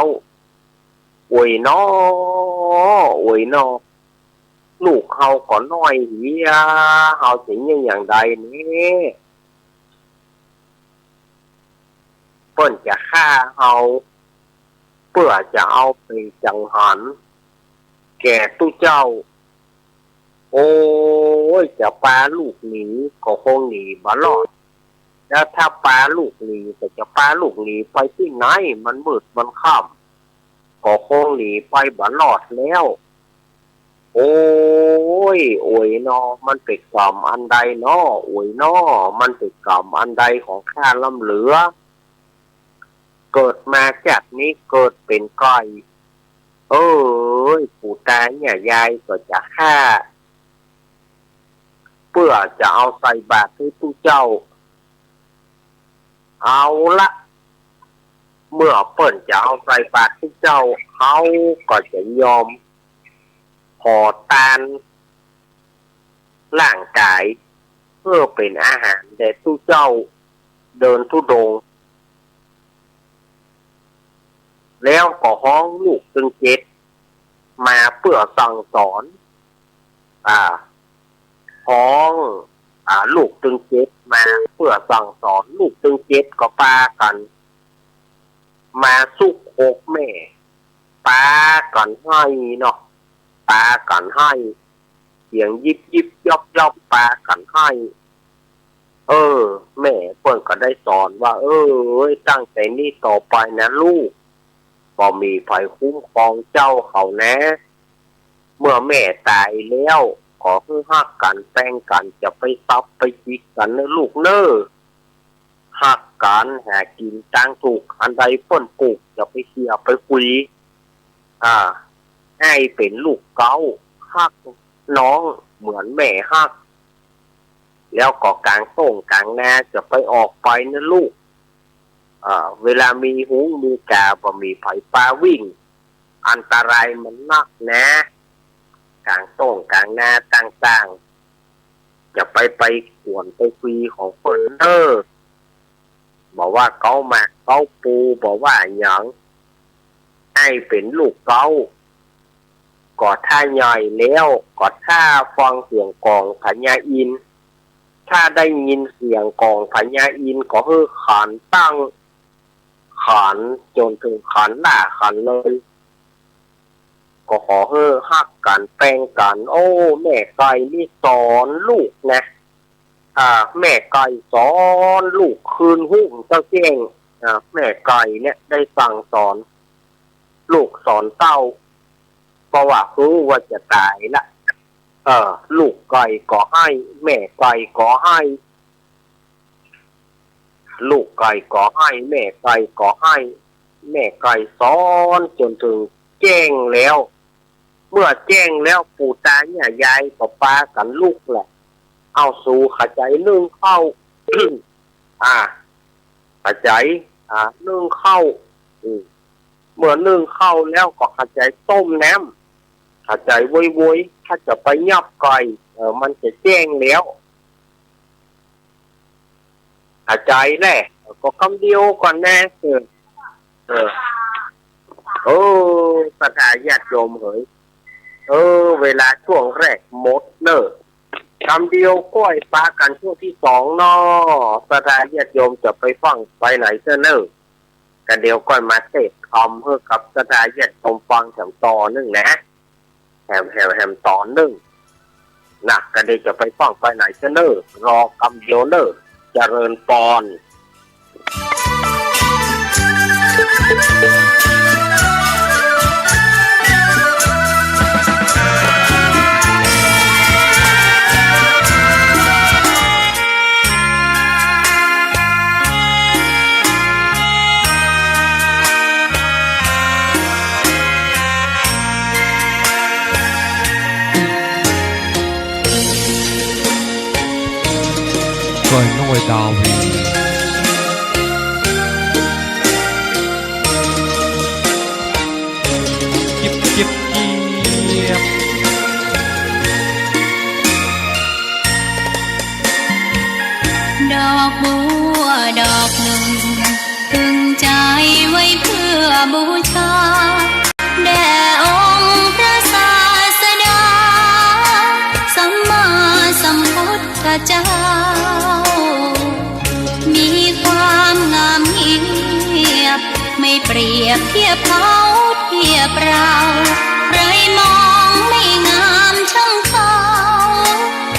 โอ้ยน้อ โอ้ยน้อ ลูกเฮาก็น้อยเหีย เฮาจะเยียะอย่างใดนี่ เปิ้นจะฆ่าเฮา เปื้อจะเอาไปจังหันแก่ตุ๊เจ้า โอ้ย จะปาลูกหนีก็คงหนีบ่รอด แล้วถ้าปาลูกหนีก็จะปาลูกหนีไปตี้ไหน มันมืดมันค่ำ ก็คงหนีไปบ่รอดแล้ว โอ้ย โอ้ยน้อ มันเป๋นกรรมอันใดน้อ โอ้ยน้อ มันเป๋นกรรมอันใดของข้าล้ำเหลือ เกิดมาชาตินี้เกิดเป๋นไก่ เอ้ย ปู๋ต๋าเนี่ยยายก็จะฆ่า เปื้อจะเอาใส่บาตรหื้อตุ๊เจ้า เอาละ เมื่อเปิ้นจะเอาใส่บาตรตุ๊เจ้า เฮาก็จะยอมผ่อตานร่างก๋าย เปื้อเป๋นอาหารแด่ตุ๊เจ้าเดินธุดงค์ แล้วก็ฮ้องลูกตึงเจ็ดมาเปื้อสั่งสอน อ่า ฮ้อง อ่า ลูกตึงเจ็ดมาเปื้อสั่งสอน ลูกตึงเจ็ดก็ปากั๋นมาซุกอกแม่ ปากั๋นไห้เนาะ ปากั๋นไห้ เสียงยิบยิบยอบยอบ ปากั๋นไห้ เออ แม่เปิ้นก็ได้สอนว่า เอ้ย ตั้งแต่นี้ต่อไปนะลูก บ่มีใผคุ้มครองเจ้าเขาแหนะ เมื่อแม่ต๋ายแล้ว ขอหื้อฮักกั๋นแป้งกั๋น จะไปสับไปจิกกั๋นเน่อลูกเน่อ ฮักกั๋น หากิ๋นตางถูก อันใดเปิ้นปลูก จะไปเขี่ยไปขุย อ่า อ้ายเป๋นลูกเก๊า ฮักน้องเหมือนแม่ฮัก แล้วก็ก๋างต้งก๋างนาจะไปออกไปนะลูก อ่า เวลามีฮุ้งมีก๋า บ่มีใผปาวิ่ง อันตรายมันนักนะ ก๋างต้งก๋างนาต่างๆ จะไป ไปกวนไปขุยของเปิ้นเน่อ บ่ว่าเก๊าหมากเก๊าปู บ่ว่าหยัง อ้ายเป๋นลูกเก๊า ก็ถ้าใหญ่แล้ว ก็ถ้าฟังเสียงกองพญาอินทร์ ถ้าได้ยินเสียงกองพญาอินทร์ ก็หื้อขันตั้ง ขันจ๋นเถิงขันหน้าขันเลย ก็ขอหื้อฮักกั๋นแป้งกั๋น โอ้ แม่ไก่นี่สอนลูกนะ อ่า แม่ไก่สอนลูก คืนฮุ้งเต๊าแจ้ง อ่า แม่ไก่เนี่ยได้สั่งสอนลูกสอนเต้า เพราะว่าฮู้ว่าจะต๋ายละ เออ ลูกไก่ก็ไห้ แม่ไก่ก็ไห้ ลูกไก่ก็ไห้ แม่ไก่ก็ไห้ แม่ไก่สอนจ๋นเถิงแจ้งแล้ว เมื่อแจ้งแล้ว ปู่ต๋าย่าใหญ่ก็ปากั๋นลุกแหละ เอาสูขะใจ๋นึ่งข้าว อ่า ขะใจ๋ อ่า นึ่งข้าว อืม เมื่อนึ่งข้าวแล้วก็ขะใจ๋ต้มน้ำ ขะใจ๋โวยๆ ถ้าจะไปยับไก่ เออ มันจะแจ้งแล้ว ขะใจ๋แหละ ก็กำเดียวก่อนแน่ เออ เออ เออ ศรัทธาญาติโยมเหย เออ เวลาช่วงแรกหมดเน่อ กำเดียวก้อยปากั๋นช่วงตี้สองเนาะ ศรัทธาญาติโยมจะไปฟังไปไหนเสียเน่อ ก็เดี๋ยวก้อยมาเทศน์ธรรมหื้อกับศรัทธาญาติโยมฟังแถมต๋อนนึ่งนะ แถม แถม แถมต๋อนนึ่งนะ ก็เดี๋ยวจะไปฟังไปไหนเสียเน่อ รอกำเดียวเน่อ เจริญปอน ก้อยน้อยดาวี จิบจิบเจี๊ยบ ดอกบัวดอกหนึ่ง ตึงใจ๋ไว้เพื่อบูชา แด่องค์พระศาสดา สัมมาสัมพุทธเจ้า มีความงามเงียบ ไม่เปรียบเทียบเขาเทียบเรา ใครมองไม่งามช่างเขา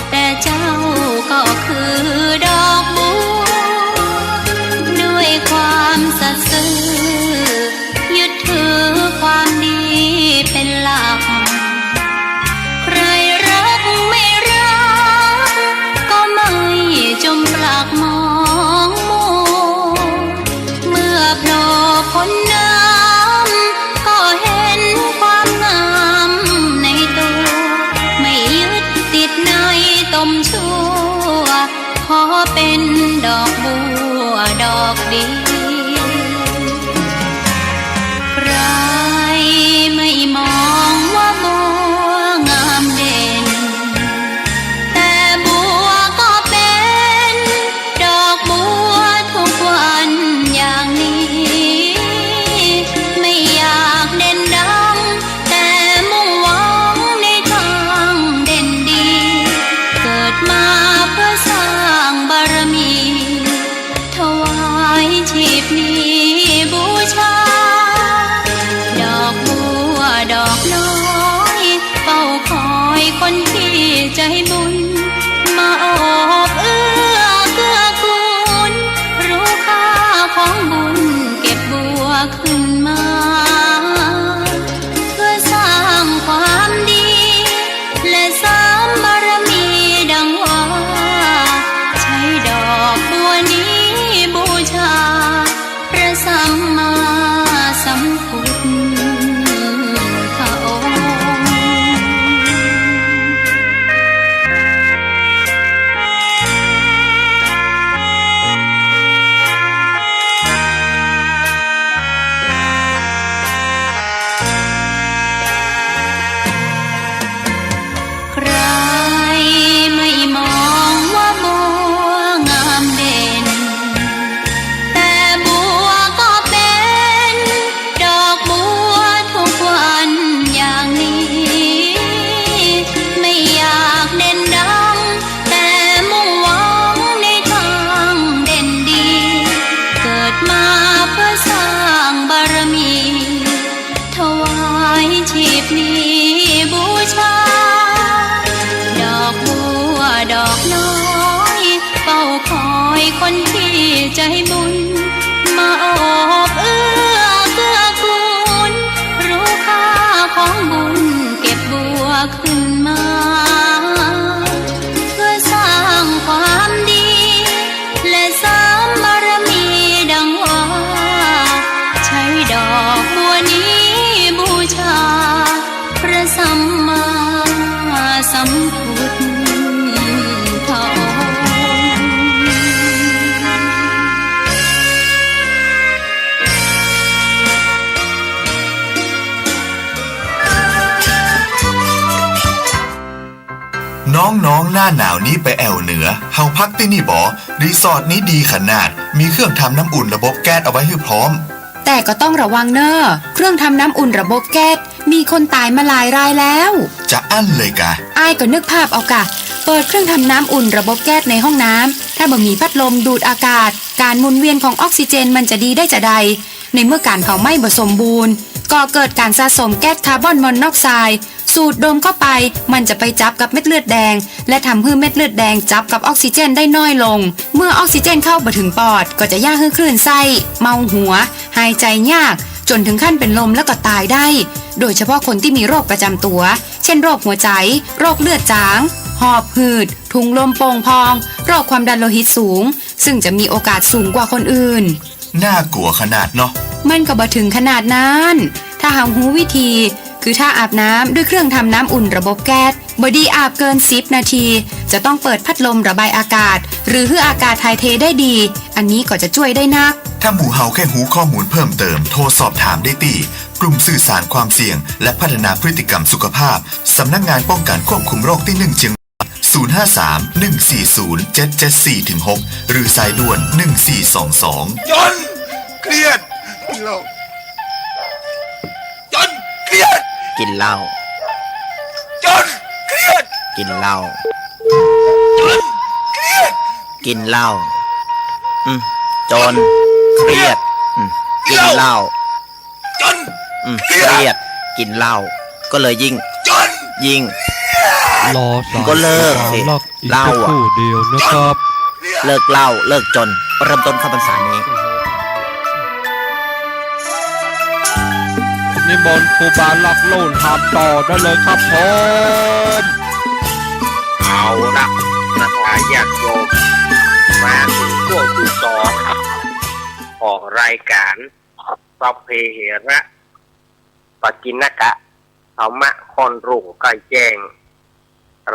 แต่เจ้าก็คือดอกบัว ด้วยความสัตย์ซื่อ ยึดถือความดีเป็นหลัก ใครรักไม่รัก ก็ไม่จมปลักมองมัว เมื่อโผล่พ้นน้ำ ก็เห็นความงามในตัว ไม่ยึดติดในตมชั่ว ขอเป็นดอกบัวดอกเดียว ใครไม่มองว่าบัวงามเด่น แต่บัวก็เป็นดอกบัวทุกวันอย่างนี้ ไม่อยากเด่นดัง แต่มุ่งหวังในทางเด่นดี เกิด น้องๆ หน้าหนาวนี้ไปแอ่วเหนือ เฮาพักตี้นี่บ่ รีสอร์ทนี้ดีขนาด มีเครื่องทำน้ำอุ่นระบบแก๊สเอาไว้หื้อพร้อม แต่ก็ต้องระวังเน่อ เครื่องทำน้ำอุ่นระบบแก๊ส มีคนต๋ายมาหลายรายแล้ว จะอั้นเลยกา อ้ายก็นึกภาพเอากา เปิดเครื่องทำน้ำอุ่นระบบแก๊สในห้องน้ำ ถ้าบ่มีพัดลมดูดอากาศ ก๋านหมุนเวียนของออกซิเจนมันจะดีได้จาใด ในเมื่อก๋านเผาไหม้บ่สมบูรณ์ ก่อเกิดก๋านสะสมแก๊สคาร์บอนมอนอกไซด์ สูดดมเข้าไป มันจะไปจับกับเม็ดเลือดแดง และทำหื้อเม็ดเลือดแดงจับกับออกซิเจนได้น้อยลง เมื่อออกซิเจนเข้าบ่ถึงปอด ก็จะย่าหื้อคลื่นไส้ เมาหัว หายใจ๋ยาก จ๋นถึงขั้นเป๋นลมแล้วก็ต๋ายได้ โดยเฉพาะคนตี้มีโรคประจ๋ำตั๋ว เช่น โรคหัวใจ๋ โรคเลือดจาง หอบหืด ถุงลมโป่งพอง โรคความดันโลหิตสูง ซึ่งจะมีโอกาสสูงกว่าคนอื่น น่ากลัวขนาดเนาะ มันก็บ่ถึงขนาดนั้น ถ้าเฮาฮู้วิธี คือถ้าอาบน้ำด้วยเครื่องทำน้ำอุ่นระบบแก๊ส บ่ดีอาบเกินสิบนาที จะต้องเปิดพัดลมระบายอากาศ หรือหื้ออากาศถ่ายเทได้ดี อันนี้ก็จะจ้วยได้นัก ถ้าหมู่เฮาแค่ฮู้ข้อมูลเพิ่มเติม โทรสอบถามได้ตี้ กลุ่มสื่อสารความเสี่ยง และพัฒนาพฤติกรรมสุขภาพ สำนักงานป้องกันควบคุมโรคตี้หนึ่งเชียง ศูนย์ห้าสาม หนึ่งสี่ศูนย์ เจ็ดเจ็ดสี่ ถึง หก หรือสายด่วน หนึ่งสี่สองสอง จ๋น เครียด กินเหล้า จ๋น เครียด กินเหล้า จ๋น เครียด กินเหล้า จ๋น เครียด กินเหล้า อืม จ๋น เครียด อืม กินเหล้า จ๋น อืม เครียด เครียด กินเหล้า ก็เลยยิ่ง จ๋น ยิ่ง รอสาย ก็เลิกสิ เหล้าอะ เหล้าสักครู่เดียวนะครับ เลิกเหล้า เลิกจ๋น เริ่มต้นเข้าพรรษานี้ นิมนต์ครูบาลักษณ์โลนทามต่อได้เลยครับผม เอาละ ศรัทธาญาติโยม มาถึงช่วงตี้สองของรายการ สัพเพเหระ ปัจฉินกะ ธรรมะค่อนรุ่งใกล้แจ้ง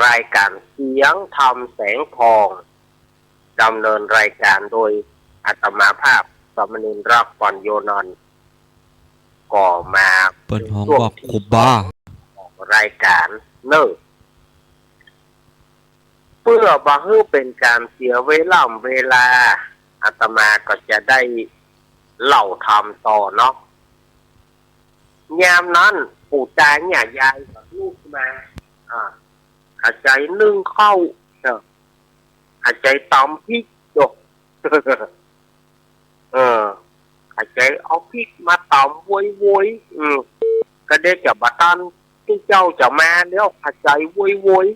รายการเสียงธรรมแสงทอง ดำเนินรายการโดยอาตมาภาพ สามเณรรักปัญโญนันท์ ก็มา เปิ้นฮ้องว่าครูบา ของรายการเน่อ เปื้อบ่หื้อเป๋นก๋านเสียเวล่ำเวลา อาตมาก็จะได้เล่าธรรมต่อเนาะ ยามนั้น ปู่ตาย่ายายก็ลุกมา อ่า ขาใจ๋นึ่งข้าว เออ ขาใจ๋ต๋ำพริกโย เออ ขาใจ๋เอาพริกมาต๋ำโวยๆ อืม ก็เดี๋ยวจะบ่ตันตี้เจ้าจะมาแล้ว ขาใจ๋โวย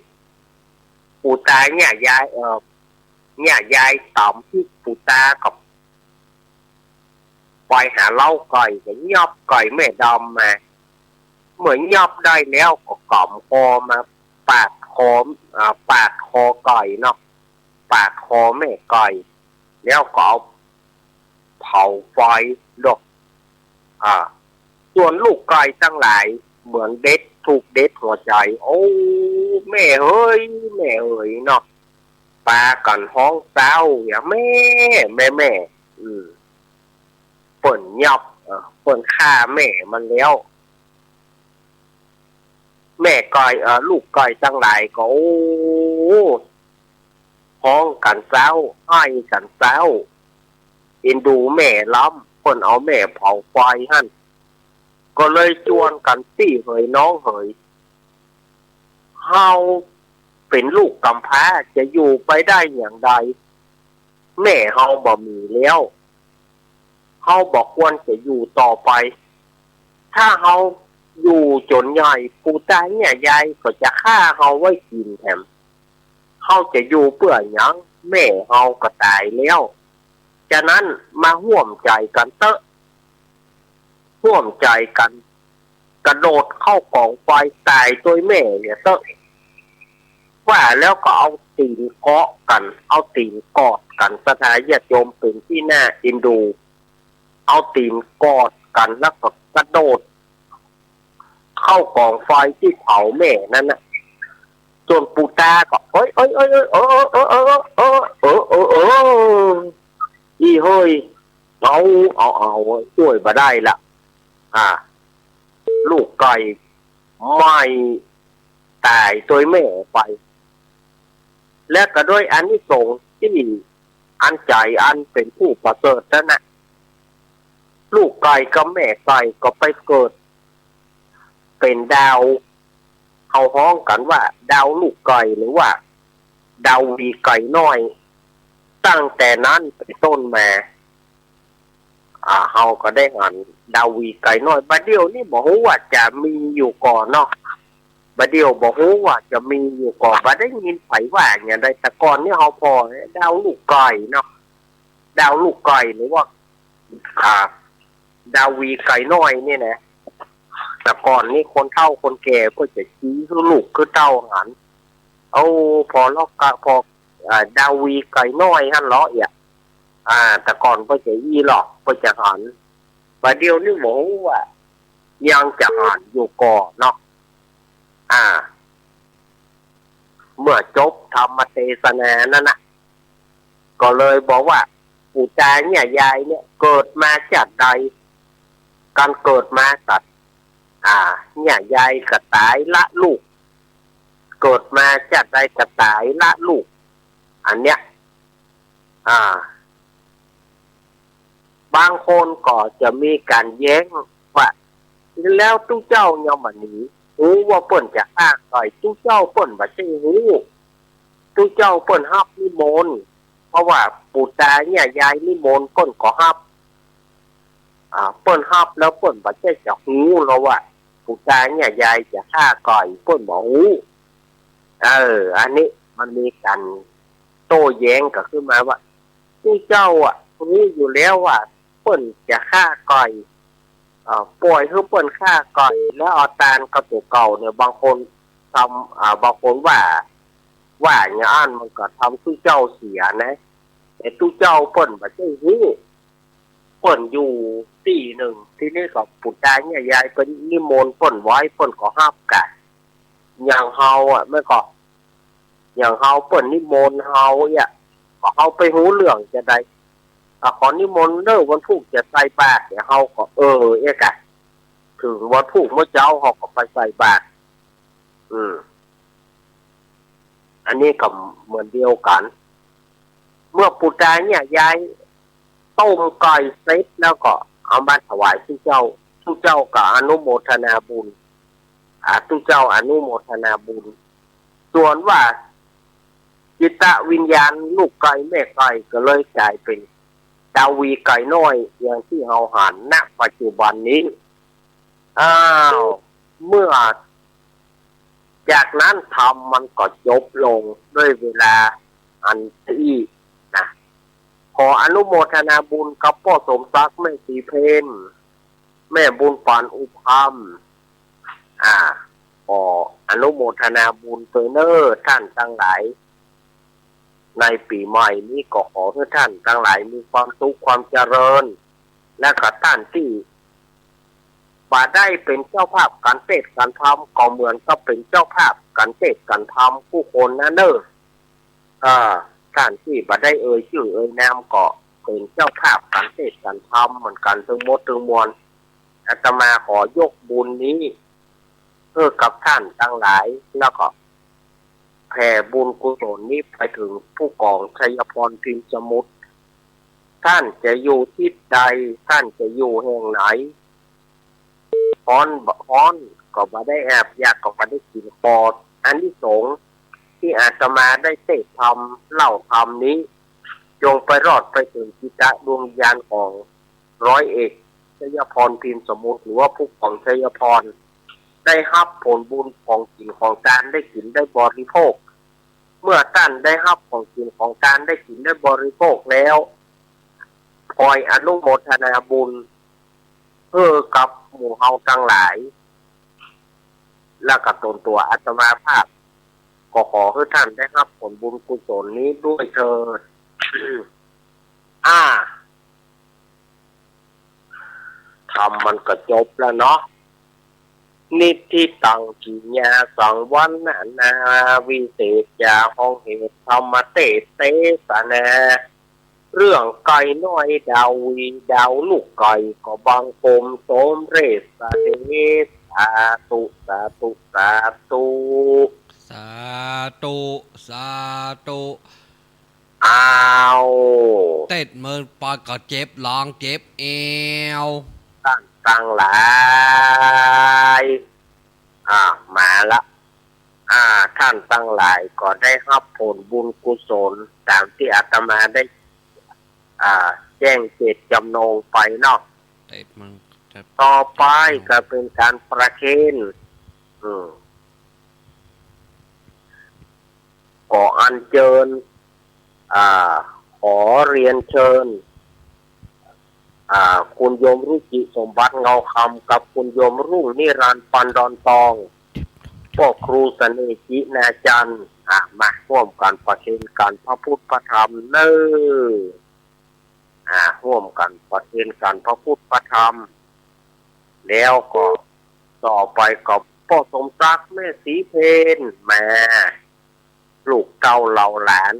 ๆ ปู่ตาย่ายาย เออ ย่ายายต๋ำพริก ปู่ตาก็ไปหาเล้าก่อย ก็ยอบก่อยแม่ดำมา เมื่อยอบได้แล้วก็ก๋อมคอมาปาดคอ อ่า ปาดคอก่อยเนาะ ปาดคอแม่ก่อย แล้วก็เอาเผาไฟดอก อ่า ส่วนลูกก่อยตังหลายเหมือนเด็ดธูปเด็ดหัวใจ๋ โอ้ แม่เหย แม่เหยเนาะ ปากั๋นฮ้องเศร้า อย่า แม่ แม่ แม่ อืม เปิ้นยอบ เอ่อ เปิ้นฆ่าแม่มันแล้ว แม่ก่อย เอ่อ ลูกก่อยตังหลายก็ โอ้ ฮ้องกั๋นเศร้า ไห้กั๋นเศร้า เอ็นดูแม่ล้ำ เปิ้นเอาแม่เผาไฟหั้น ก็เลยจวนกั๋น ตี้เหยน้องเหย เฮาเป๋นลูกกำพร้าจะอยู่ไปได้อย่างใด แม่เฮาบ่มีแล้ว เฮาบ่ควรจะอยู่ต่อไป ถ้าเฮาอยู่จ๋นใหญ่ ปู่ตาย่ายายก็จะฆ่าเฮาไว้กิ๋นแถม เฮาจะอยู่เปื้อหยัง แม่เฮาก็ต๋ายแล้ว ฉะนั้นมาฮ่วมใจ๋กั๋นเต๊อะ ฮ่วมใจ๋กั๋น กระโดดเข้าก๋องไฟต๋ายตวยแม่เนี่ยเต๊อะ ว่าแล้วก็เอาตี๋นเกาะกั๋น เอาตี๋นกอดกั๋น ศรัทธาญาติโยมเป๋นตี้น่าเอ็นดู เอาตี๋นกอดกั๋นแล้วก็กระโดด เข้าก๋องไฟตี้เผาแม่นั้นน่ะ ส่วนปู่ตาก็ เอ้ย เอ้ย เอ้ย เอ้ย เออ เออ อีเฮ้ย เอา เอา เอา จ้วยบ่ได้ละ อ่า ลูกก่อยไหม้ต๋ายตวยแม่ไป และก็ด้วยอานิสงส์ตี้อันใจ๋อันเป๋นผู้ประเสริฐนั้นนะ ลูกไก่กับแม่ไก่ก็ไปเกิดเป๋นดาว เขาฮ้องกั๋นว่าดาวลูกไก่หรือว่าดาววีไก่น้อย ตั้งแต่นั้นเป๋นต้นมา อ่า เฮาก็ได้หันดาววีไก่น้อย บ่าเดี่ยวนี้บ่ฮู้ว่าจะมีอยู่ก่อเนาะ บ่าเดี่ยวบ่ฮู้ว่าจะมีอยู่ก่อ บ่ได้ยินใผว่าอย่างใด แต่ก่อนนี้เฮาผ่อดาวลูกไก่เนาะ ดาวลูกไก่หรือว่า อ่า ดาววีไก่น้อยนี่นะ แต่ก่อนนี้คนเฒ่าคนแก่เปิ้นจะอี้หื้อลูกหื้อเต้าหัน โอ้ ผ่อลอกกะ ผ่อ อ่า ดาววีไก่น้อยหั้นเหรอเอี่ย อ่า แต่ก่อนเปิ้นจะอี้หรอก เปิ้นจะหัน บ่าเดี่ยวนี้บ่ฮู้ว่ายังจะหันอยู่ก่อเนาะ อ่า เมื่อจบธรรมเตสนานั้นนะ ก็เลยบอกว่า ปู่ตาเหียยายเนี่ยเกิดมาจาติใด กั๋นเกิดมาสัตว์ อ่า เหียยายก็ต๋ายละลูก เกิดมาจาติใดก็ต๋ายละลูก อันเนี้ย อ่า บางคนก็จะมีก๋านแย้งว่า แล้วตุ๊เจ้าเยียะบ่านี้ ฮู้ว่าเปิ้นจะฆ่าใก่ ตุ๊เจ้าเปิ้นบ่ใจ้ฮู้ ตุ๊เจ้าเปิ้นฮับนิมนต์ เพราะว่าปู่ตาเหียยายนิมนต์เปิ้นก็ฮับ อ่า เปิ้นฮับแล้วเปิ้นบ่ใจ้จะฮู้ลอว่า ปู่ตาเหียยายจะฆ่าใก่ เปิ้นบ่ฮู้ เออ อันนี้มันมีก๋านโต้แย้งกั๋นขึ้นมาว่า ตุ๊เจ้าอะฮู้อยู่แล้วว่าเปิ้นจะฆ่าใก่ เอ่อ ป่อยหื้อเปิ้นฆ่าใก่ แล้วเอาตานกับตั๋วเก่าเนี่ย บางคนทำ อ่า บางคนว่า ว่าอย่างอั้นมันก็ทำตุ๊เจ้าเสียนะ แต่ตุ๊เจ้าเปิ้นบ่ใจ้ฮู้ เปิ้นอยู่ตี้นึ่ง ทีนี้ก็ปู่ตาเหียยายเปิ้นนิมนต์เปิ้นไว้ เปิ้นก็ฮับกะ อย่างเฮาอะ แม่นก่อ อย่างเฮาเปิ้นนิมนต์เฮาเอี้ย ก็เฮาไปฮู้เรื่องจาใด อ่ะ ขอนิมนต์เน่อวันพูกจะใส่บาตรเนี่ย เฮาก็ เออ เอี้ยกะ เถิงวันพูกเมื่อเจ๊าเฮาก็ไปใส่บาตร อืม อันนี้ก็เหมือนเดียวกั๋น เมื่อปู่ตาเหียยายต้มไก่เสร็จแล้วก็เอามาถวายตุ๊เจ้า ตุ๊เจ้าก็อนุโมทนาบุญ อ่า ตุ๊เจ้าอนุโมทนาบุญ ส่วนว่าจิตวิญญาณลูกไก่แม่ไก่ก็เลยก๋ายเป๋นดาววีไก่น้อย อย่างตี้เฮาหัน ณ ปัจจุบันนี้ อ้าว เมื่อ จากนั้นธรรมมันก็จบลงด้วยเวลาอันตี้นะ ขออนุโมทนาบุญกับป้อสมศักดิ์ แม่ศรีเพญ แม่บุญปานอุพัม อ่า ขออนุโมทนาบุญตวยเน่อท่านตังหลาย ในปี๋ใหม่นี้ก็ขอหื้อท่านตังหลายมีความสุขความเจริญ และก็ท่านตี้บ่ได้เป๋นเจ้าภาพก๋านเตสน์ก๋านธรรม ก็เหมือนกับเป๋นเจ้าภาพก๋านเตสน์ก๋านธรรมกู้คนนั้นเน่อ เอ่อ ท่านตี้บ่ได้เอ่ยจื้อเอ่ยนามก็เป๋นเจ้าภาพก๋านเตสน์ก๋านธรรมเหมือนกั๋นตึงหมดตึงมวล อาตมาขอยกบุญนี้หื้อกับท่านตังหลาย แล้วก็แผ่บุญกุศลนี้ไปเถิงผู้กองชัยพร พิมพ์สมุทร ท่านจะอยู่ตี้ใด ท่านจะอยู่แห่งไหน ฮ้อนบ่ฮ้อนก็บ่ได้แอบ อยากก็บ่ได้กิ๋น ขออานิสงส์ตี้อาตมาได้เตสน์ธรรม เล่าธรรมนี้ จงไปรอดไปเถิงจิตดวงวิญญาณของร้อยเอกชัยพร พิมพ์สมุทร หรือว่าผู้กองชัยพร ได้ฮับผลบุญของกิ๋นของตานได้กิ๋นได้บริโภค เมื่อท่านได้ฮับของกิ๋นของตานได้กิ๋นได้บริโภคแล้ว ขออนุโมทนาบุญหื้อกับหมู่เฮาตังหลาย และก็ตนตั๋วอาตมาภาพ ก็ขอหื้อท่านได้ฮับผลบุญกุศลนี้ด้วยเทอญ อ่า ธรรมมันก็จบแล้วเนาะ นิทธิตัง กิยาสังวัณณา วิเศษจา ของเหตุธรรมเตสน์เตสนา เรื่องไก่น้อยดาววี ดาวลูกไก่ ก็บังคมสมเร็จเสด็จ สาธุ สาธุ สาธุ สาธุ สาธุ อ้าว เต้นเมินไปก็เจ็บหลังเจ็บแอว ต้านตังหลาย อ่า มาละ อ่า ต้านตังหลายก็ได้ฮับผลบุญกุศลต๋ามตี้อาตมาได้ อ่า แจ้งเจตจำนงไปเนาะ เต้นเมิน ต่อไปก็เป๋นก๋านประเคน อืม ก็อัญเจิญ อ่า ขอเรียนเชิญ อ่า คุณโยมรุจิสมบัติเงาคำกับคุณโยมรุ่งนิรันดร์ปันดอนตอง ป้อครูเสน่ห์จินาจันทร์ อ่า มาฮ่วมกั๋นประเคนก๋านพระพุทธพระธรรมเน่อ อ่า ฮ่วมกั๋นประเคนก๋านพระพุทธพระธรรม แล้วก็ต่อไปก็ป้อสมศักดิ์แม่ศรีเพนมา ลูกเต้าเหล่าหลาน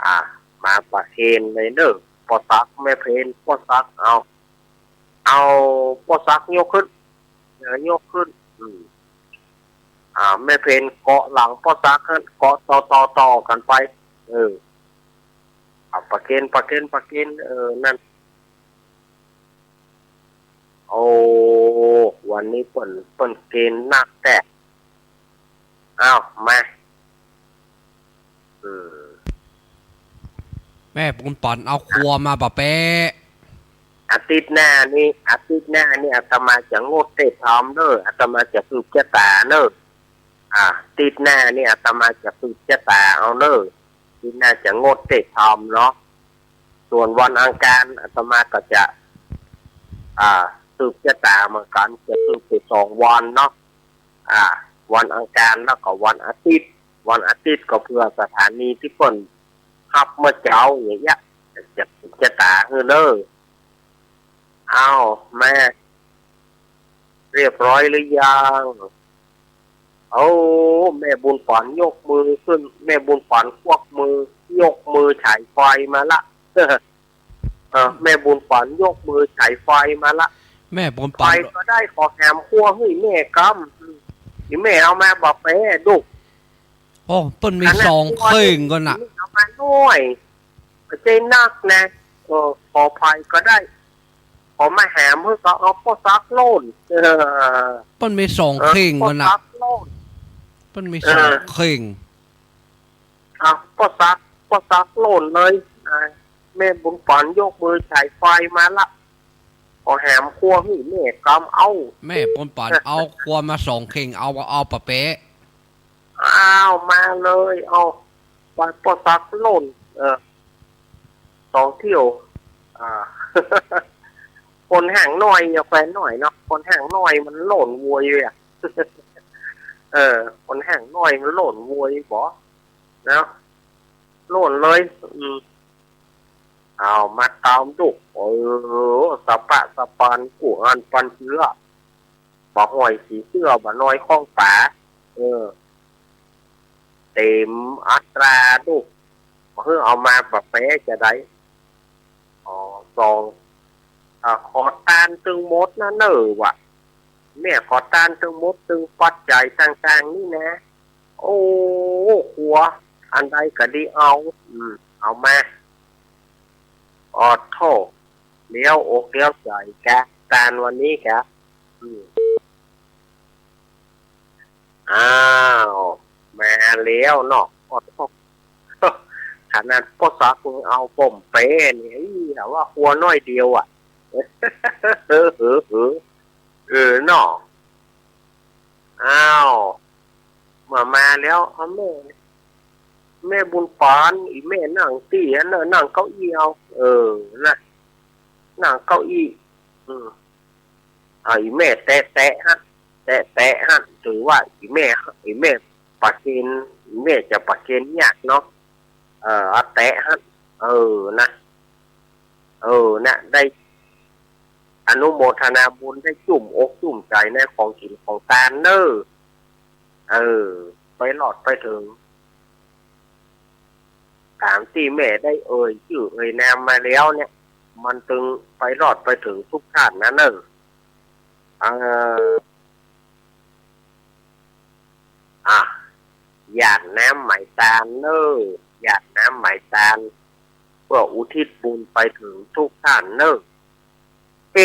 อ่า มาประเคนเลยเน่อ ป้อศักดิ์แม่เพน ป้อศักดิ์ เอา เอา ป้อศักดิ์ยกขึ้น เออ ยกขึ้น อืม อ่า แม่เพนเกาะหลังป้อศักดิ์ เกาะต่อต่อต่อกั๋นไป เออ อ่า ประเคน ประเคน ประเคน เออ นั่น โอ้ วันนี้เปิ้น เปิ้นเคนนักแต๊ อ้าว มา อืม แม่บุญปั๋นเอาครัวมาบ่าแป๊ะ อาทิตย์หน้านี่ อาทิตย์หน้านี่อาตมาจะงดเทศน์ธรรมเน่อ อาตมาจะสืบจะต๋าเน่อ อ่า อาทิตย์หน้านี่อาตมาจะสืบจะต๋าเอาเน่อ อาทิตย์หน้าจะงดเทศน์ธรรมเนาะ ส่วนวันอังคารอาตมาก็จะ อ่า สืบจะต๋าเหมือนกั๋น จะสืบไปสองวันเนาะ อ่า วันอังคารแล้วก็วันอาทิตย์ วันอาทิตย์ก็เผื่อสถานีตี้เปิ้นฮับเมื่อเจ๊าอย่างเงี้ย จะ จะต๋าหื้อเน่อ อ้าว มา เรียบร้อยหรือยัง โอ้ แม่บุญปั๋นยกมือขึ้น แม่บุญปั๋นควักมือ ยกมือฉายไฟมาละ เออ แม่บุญปั๋นยกมือฉายไฟมาละ แม่บุญปั๋น ใผก็ได้ ขอแหมครัวหื้อแม่กำ อีแม่เอามาบ่าแป๊ะดุก โอ้ เปิ้นมีสองเข่งก่อนน่ะ เอามาน้อย บ่ใจ้นักนะ เออ ขอใผก็ได้ ขอมาแหมหื้อก็เอาป้อศักดิ์โล่น เออ เปิ้นมีสองเข่งก่อนน่ะ ป้อศักดิ์โล่น เปิ้นมีสองเข่ง อ่ะ ป้อศักดิ์ ป้อศักดิ์โล่นเลย อ่ะ แม่บุญปั๋นยกมือฉายไฟมาละ ขอแหมครัวหื้อแม่กำ เอา แม่บุญปั๋นเอาครัวมาสองเข่ง เอา เอาบ่าแป๊ะ อ้าว มาเลย เอา ไป ป้อศักดิ์โล่น เออ สองเที่ยว อ่า คนแฮงน้อยอย่าแควนน้อยเนาะ คนแฮงน้อยมันโล่นโวยอะ เออ คนแฮงน้อยมันโล่นโวยบ่ เนาะ โล่นเลย อืม เอามาต๋ามดุก เออ สะปะสะปาน กู้อันปันเจื้อ บ่าห้อยสีเตื้อ บ่าน้อยข้องป๋า เออ เต๋มอัตราดุก หื้อเอามาบ่าแป๊ะจะได้ อ๋อ สอง อ่า ขอตานตึงหมดนะเน่อวะ แม่ขอตานตึงหมด ตึงปัจจัยต่างๆ นี่นะ โอ้ ครัว อันใดก็ดีเอา อืม เอามา ออโธ่ เลี้ยวอกเลี้ยวใจ๋กะ ตานวันนี้กะ อืม อ้าว มาแล้วเนาะ ออโธ่ ขนาดป้อศักดิ์ยังเอาป้อมแป๊ะนี่ อี้ หาว่าครัวน้อยเดียวอะ เออ เออ เออ เออ เนาะ อ้าว มา มาแล้ว เอาแม่ แม่บุญปั๋น อีแม่นั่งตี้หั้นเน่อ นั่งเก้าอี้เอา เออ นะ นั่งเก้าอี้ อืม อ่า อีแม่แตะแตะหั้น แตะแตะหั้น ถือว่าอีแม่ อีแม่ประเคน อีแม่จะประเคนยากเนาะ เออ เอาแตะหั้น เออ นะ เออ นะ ได้อนุโมทนาบุญ ได้จุ่มอกจุ่มใจ๋ในของกิ๋นของตานเน่อ เออ ไปรอดไปเถิง ต๋ามตี้แม่ได้เอ่ยจื้อเอ่ยนามมาแล้วเนี่ย มันตึงไปรอดไปเถิงทุกท่านนะเน่อ เออ อ่ะ หยาดน้ำไหมตานเน่อ หยาดน้ำไหมตาน เปื้ออุทิศบุญไปเถิงทุกท่านเน่อ เอ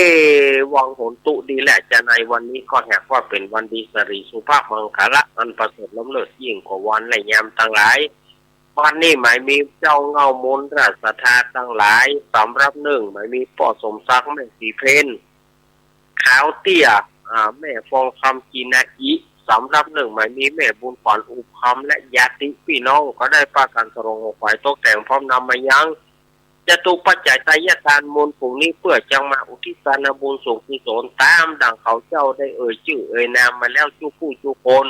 วัง โหนตุ ดีแลจ้ะ ในวันนี้ก็หากว่าเป๋นวันดีสิริสุภาพมังคละอันประเสริฐล้ำเลิศยิ่งกว่าวันและยามตังหลาย บัดนี้หมายมีเจ้าเหง้ามูลราชศรัทธาตังหลาย สำหรับนึ่งหมายมีป้อสมศักดิ์ แม่ศรีเพญ ขาวเตี้ย อ่า แม่ฟองคำ กินนาอิ สำหรับนึ่งหมายมีแม่บุญขวัญ อุบคำ และญาติปี้น้องก็ได้ปากั๋นสรงขวนขวายตกแต่งพร้อมนำมายัง จตุปัจจัยทายทานมูลฝูงนี้ เปื้อจักมาอุทิศตานบุญส่วนกุศลต๋ามดั่งเขาเจ้าได้เอ่ยจื้อเอ่ยนามมาแล้วจุ๊กู้จุ๊คน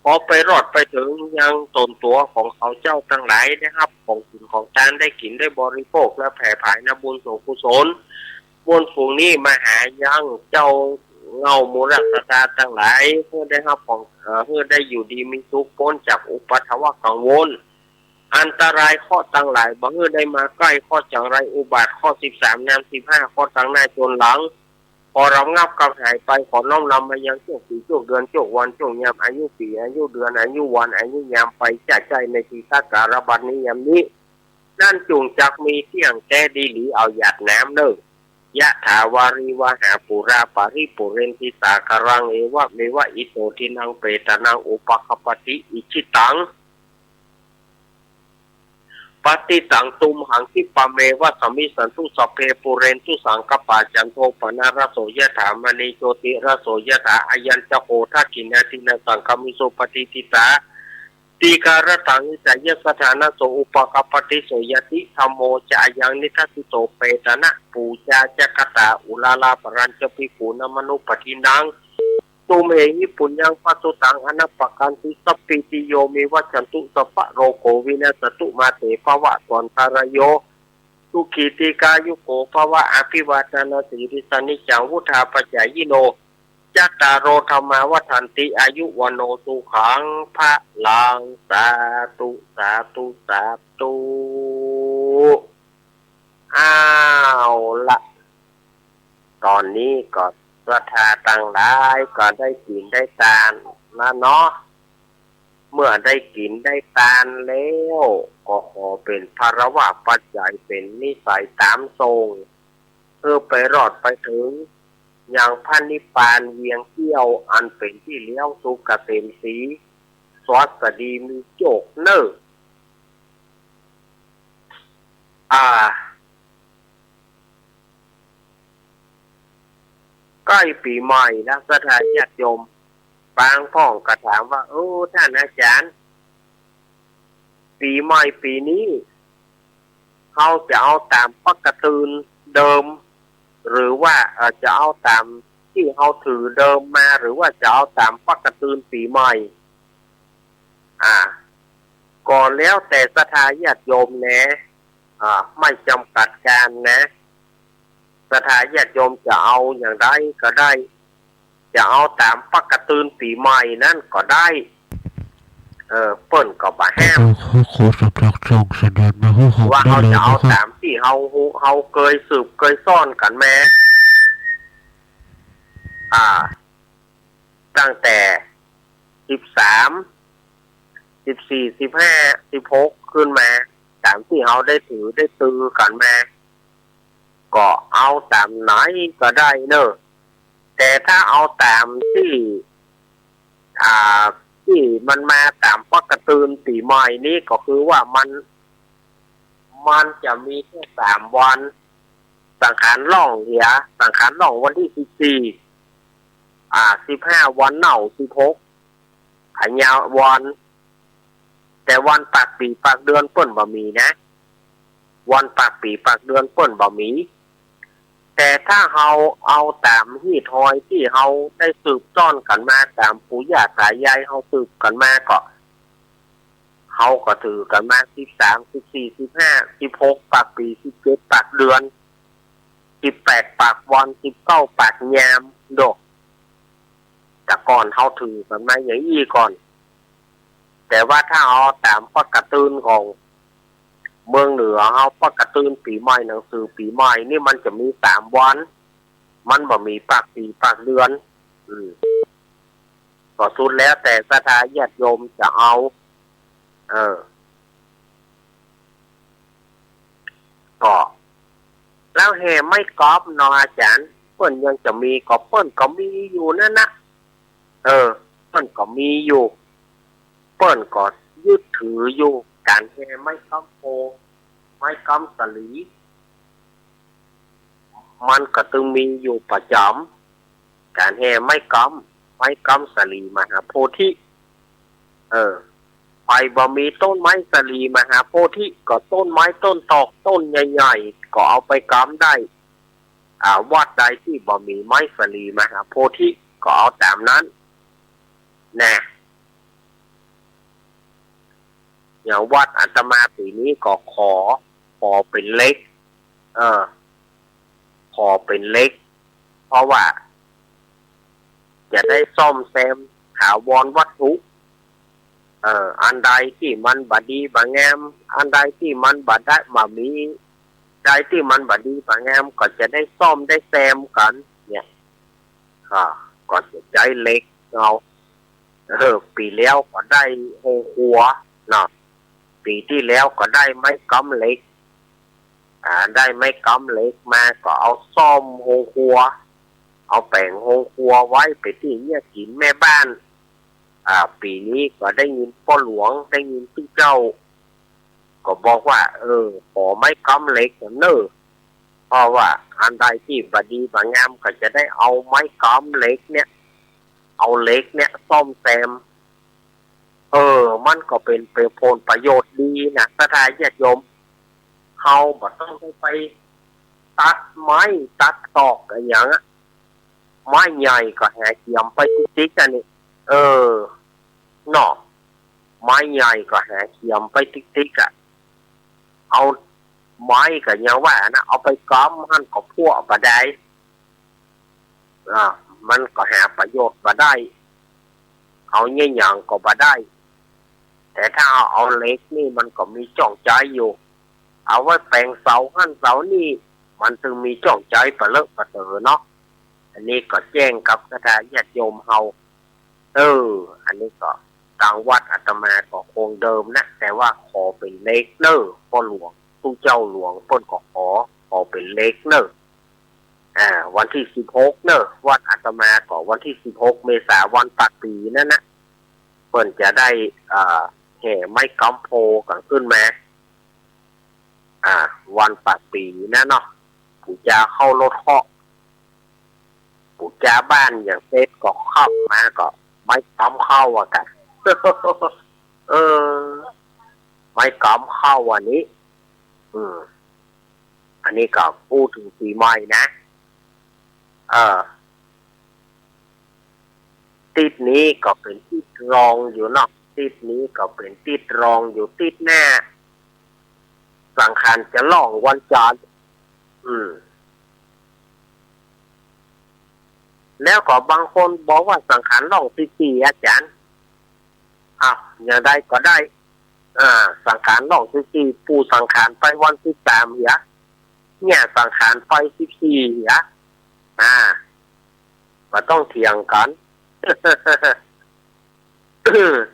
ขอไปรอดไปเถิงยังต๋นตั๋วของเขาเจ้าตังหลาย ได้ฮับของกิ๋นของตาน ได้กิ๋นได้บริโภค และแผ่ผายนบุญส่วนกุศล มูลฝูงนี้มาหายังเจ้าเหง้ามูลราชศรัทธาตังหลาย เปื้อได้ฮับของ เอ่อ เปื้อได้อยู่ดีมีสุข ป๊นจากอุปัทวะกังวล อันตรายเคราะห์ตังหลาย บ่หื้อได้มาใก้ เคราะห์จังไรอุบาท เคราะห์สิบสาม นำสิบห้า เคราะห์ตังหน้าจนหลัง ขอระงับกำหายไป ขอน้อมนำมายังจวกปี๋จวกเดือนจวกวันจวกยาม อายุปี๋อายุเดือนอายุวันอายุยามไป จะใจ้ในตี้สักกาละบัดนี้ยามนี้ นั้นจุ่งจักมีเตี้ยงแต๊ดีหลี เอาหยาดน้ำเน่อ ยะถาวาริวหาปูรา ปะริปูเรนติสาคารัง เอวะเมวะอิโต ทินนัง เปตานัง อุปะคัปปะติ อิจฉิตัง ปัตติตัง ตุมหัง คิปะเมวะสะมิชชันตุ สัพเพ ปูเรนตุ สังกัปปา จันโท ปะนะระโส ยะถา มะณี โชติระโส ยะถา อะยัญจะ โข ทักขิณา ทินนา สังคะมิชฌุ ปะทิฏฐิตา ตีฆารัตถัง หิตายะ สะถานะโส อุปะคัปปะติ โส ยะติ ธัมโม จะ อะยัง นิดดัสสิโต เปตานะ ปูจา จะ คตา อุรารา ปะรัญจะ ภิกขูนามะนุปปะทินนัง ตุมเหหิ ปุญญัง ปะสุตัง อะนะปะกันติ สัพพีติโย วิวัชชันตุ สัพพะโรโค วินัสสันตุ มาเต ภะวะตวันตะราโย สุขี ตีฆายุโก ภะวะ อะภิวาทะนะสีลิสสะ นิจจัง วุฑฒาปะจายิโน จัตตาโร ธัมมา วัฑฒันติ อายุ วัณโณ สุขัง พะลัง สาธุ สาธุ สาธุ เอาละ ต๋อนนี้ก็ศรัทธาตังหลายก็ได้กิ๋นได้ตานแล้วเนาะ เมื่อได้กิ๋นได้ตานแล้ว ก็ขอเป๋นภะระวะปัจจัย เป๋นนิสัยต๋ามส่ง หื้อไปรอดไปเถิงยังพระนิพพานเวียงเกี้ยว อันเป๋นตี้เลี้ยวสุขเกษมสี สวัสดีมีโจคเน่อ อ่า ใก้ปี๋ใหม่แล้ว ศรัทธาญาติโยม บางพ่องก็ถามว่า โอ้ ต้านอาจ๋ารย์ ปี๋ใหม่ปี๋นี้ เฮาจะเอาต๋ามปกติเดิม หรือว่า เอ่อ จะเอาต๋ามตี้เฮาถือเดิมมา หรือว่าจะเอาต๋ามปกติปี๋ใหม่ อ่า ก็แล้วแต่ศรัทธาญาติโยมแล อ่า ไม่จำกัดการนะ ศรัทธาญาติโยมจะเอาอย่างใดก็ได้ จะเอาต๋ามปกติปี๋ใหม่นั้นก็ได้ เออ เปิ้นก็บ่ห้าม ก็ขอ ขอสำนักสงฆ์เสนอมาหื้อเฮา ว่า ได้ เฮา เลย จะเอา นะครับ ต๋ามตี้เฮาฮู้ เฮาเกยสืบเกยซ้อนกั๋นมา อ่า ตั้งแต่สิบสาม สิบสี่ สิบห้า สิบหก ขึ้นมา ต๋ามตี้เฮาได้ถือได้ตือกั๋นมา ก็เอาต๋ามไหนก็ได้เน่อ แต่ถ้าเอาต๋ามตี้ อ่า ตี้มันมาต๋ามปกติปี๋ใหม่นี้ก็คือว่ามัน มันจะมีแค่สามวัน สังขารล่องเหีย สังขารล่องวันตี้สิบสี่ อ่า สิบห้า วันเน่า สิบหก อะเหียวัน แต่วันปากปี๋ปากเดือนเปิ้นบ่มีนะ วันปากปี๋ปากเดือนเปิ้นบ่มี แต่ถ้าเฮาเอาต๋ามฮีตฮอยตี้เฮาได้สืบซ้อนกั๋นมา ต๋ามปู่ย่าต๋ายายเฮาสืบกั๋นมาก็ เฮาก็ถือกั๋นมา สิบสาม สิบสี่ สิบห้า สิบหก ปากปี๋ สิบเจ็ด ปากเดือน สิบแปด ปากวัน สิบเก้า ปากยามโด แต่ก่อนเฮาถือกั๋นมาอย่างอี้ก่อน แต่ว่าถ้าเอาต๋ามปกติของเมืองเหนือเฮา ปกติปี๋ใหม่ หนังสือปี๋ใหม่นี่มันจะมีสามวัน มันบ่มีปากปี๋ปากเดือน อืม ก็สุดแล้วแต่ศรัทธาญาติโยมจะเอา เออ ก็ แล้วแห่ไม้ก๊อมเนาะอาจ๋ารย์ เปิ้นยังจะมี ก็เปิ้นก็มีอยู่นั่นนะ เออ เปิ้นก็มีอยู่ เปิ้นก็ยึดถืออยู่ ก๋านแห่ไม้ก๊อมโพธิ์ ไม้ก๊อมสาลี มันก็ตึงมีอยู่ประจ๋ำ ก๋านแห่ไม้ก๊อม ไม้ก๊อมสาลีมหาโพธิ เออ ใผบ่มีต้นไม้สาลีมหาโพธิ ก็ต้นไม้ต้นตอกต้นใหญ่ๆ ก็เอาไปก๊อมได้ อ่า วัดใดตี้บ่มีไม้สาลีมหาโพธิ ก็เอาต๋ามนั้น แน่ อย่างวัดอาตมาปี๋นี้ก็ขอ ขอเป๋นเหล็ก เออ ขอเป๋นเหล็ก เพราะว่า จะได้ซ่อมแซมถาวรวัตถุ เออ อันใดตี้มันบ่ดีบ่งาม อันใดตี้มันบ่ได้ บ่มี ใดตี้มันบ่ดีบ่งาม ก็จะได้ซ่อมได้แซมกั๋น เนี่ย อ่า ก็จะใจ๊เหล็กเอา เออ ปี๋แล้วก็ได้โฮงครัวเนาะ ปี๋ตี้แล้วก็ได้ไม้ก๊อมเหล็ก อ่า ได้ไม้ก๊อมเหล็กมาก็เอาซ่อมโฮงครัว เอาแป๋งโฮงครัวไว้เป๋นตี้เยียะกิ๋นแม่บ้าน อ่า ปี๋นี้ก็ได้ยินป้อหลวง ได้ยินตี้เจ้า ก็บอกว่า เออ ขอไม้ก๊อมเหล็กเน่อ เพราะว่าอันใดตี้บ่ดีบ่งามก็จะได้เอาไม้ก๊อมเหล็กเนี่ย เอาเหล็กเนี่ยซ่อมแซม เออ มันก็เป๋น เป๋นผลประโยชน์ดีนะ ศรัทธาญาติโยม เฮาบ่ต้องไปตัดไม้ตัดตอกอะหยังอะ ไม้ใหญ่ก็หาเขียมไปติ๊กๆ อันนี้ เออ เนาะ ไม้ใหญ่ก็หาเขียมไปติ๊กๆ อะ เอาไม้ก็ยังว่านะ เอาไปก๊อมหั้นก็พั่วบ่ได้ อ่า มันก็หาประโยชน์บ่ได้ เอาเยียะหยังก็บ่ได้ แต่ถ้าเอาเหล็กนี่มันก็มีจ้องใจ๊อยู่ เอาไว้แป๋งเสาหั้นเสานี่ มันตึงมีจ้องใจ๊ปะเลอะปะเต๋อเนาะ อันนี้ก็แจ้งกับศรัทธาญาติโยมเฮา เออ อันนี้ก็ตางวัดอาตมาก็คงเดิมนะ แต่ว่าขอเป๋นเหล็กเน่อ ป้อหลวง ตุ๊เจ้าหลวงเปิ้นก็ขอ ขอเป๋นเหล็กเน่อ อ่า วันตี้สิบหกเน่อ วัดอาตมาก็วันตี้สิบหกเมษา วันปากปี๋นั้นนะ เปิ้นจะได้ อ่า แห่ไม้ก๊อมโพธิ์กั๋นขึ้นมา อ่า วันปากปี๋นั้นเนาะ ปู่จาเข้ารถเคราะห์ ปู่จาบ้านอย่างเสร็จก็ขับมาก็ไม้ก๊อมเข้าอะกะ เออ ไม้ก๊อมเข้าอันนี้ อืม อันนี้ก็อู้เถิงปี๋ใหม่นะ เออ ติ๊ดนี้ก็เป๋นติ๊ดรองอยู่เนาะ ติ๊ดนี้ก็เป๋นติ๊ดรองอยู่ ติ๊ดหน้า สังขารจะล่องวันจันทร์ อืม แล้วก็บางคนบอกว่าสังขารล่องสิบสี่ อาจ๋ารย์ อ้าว อย่างใดก็ได้ อ่า สังขารล่องสิบสี่ ปู่สังขารไปวันสิบสามเหีย เนี่ยสังขารไปสิบสี่เหีย อ่า บ่ต้องเถียงกั๋น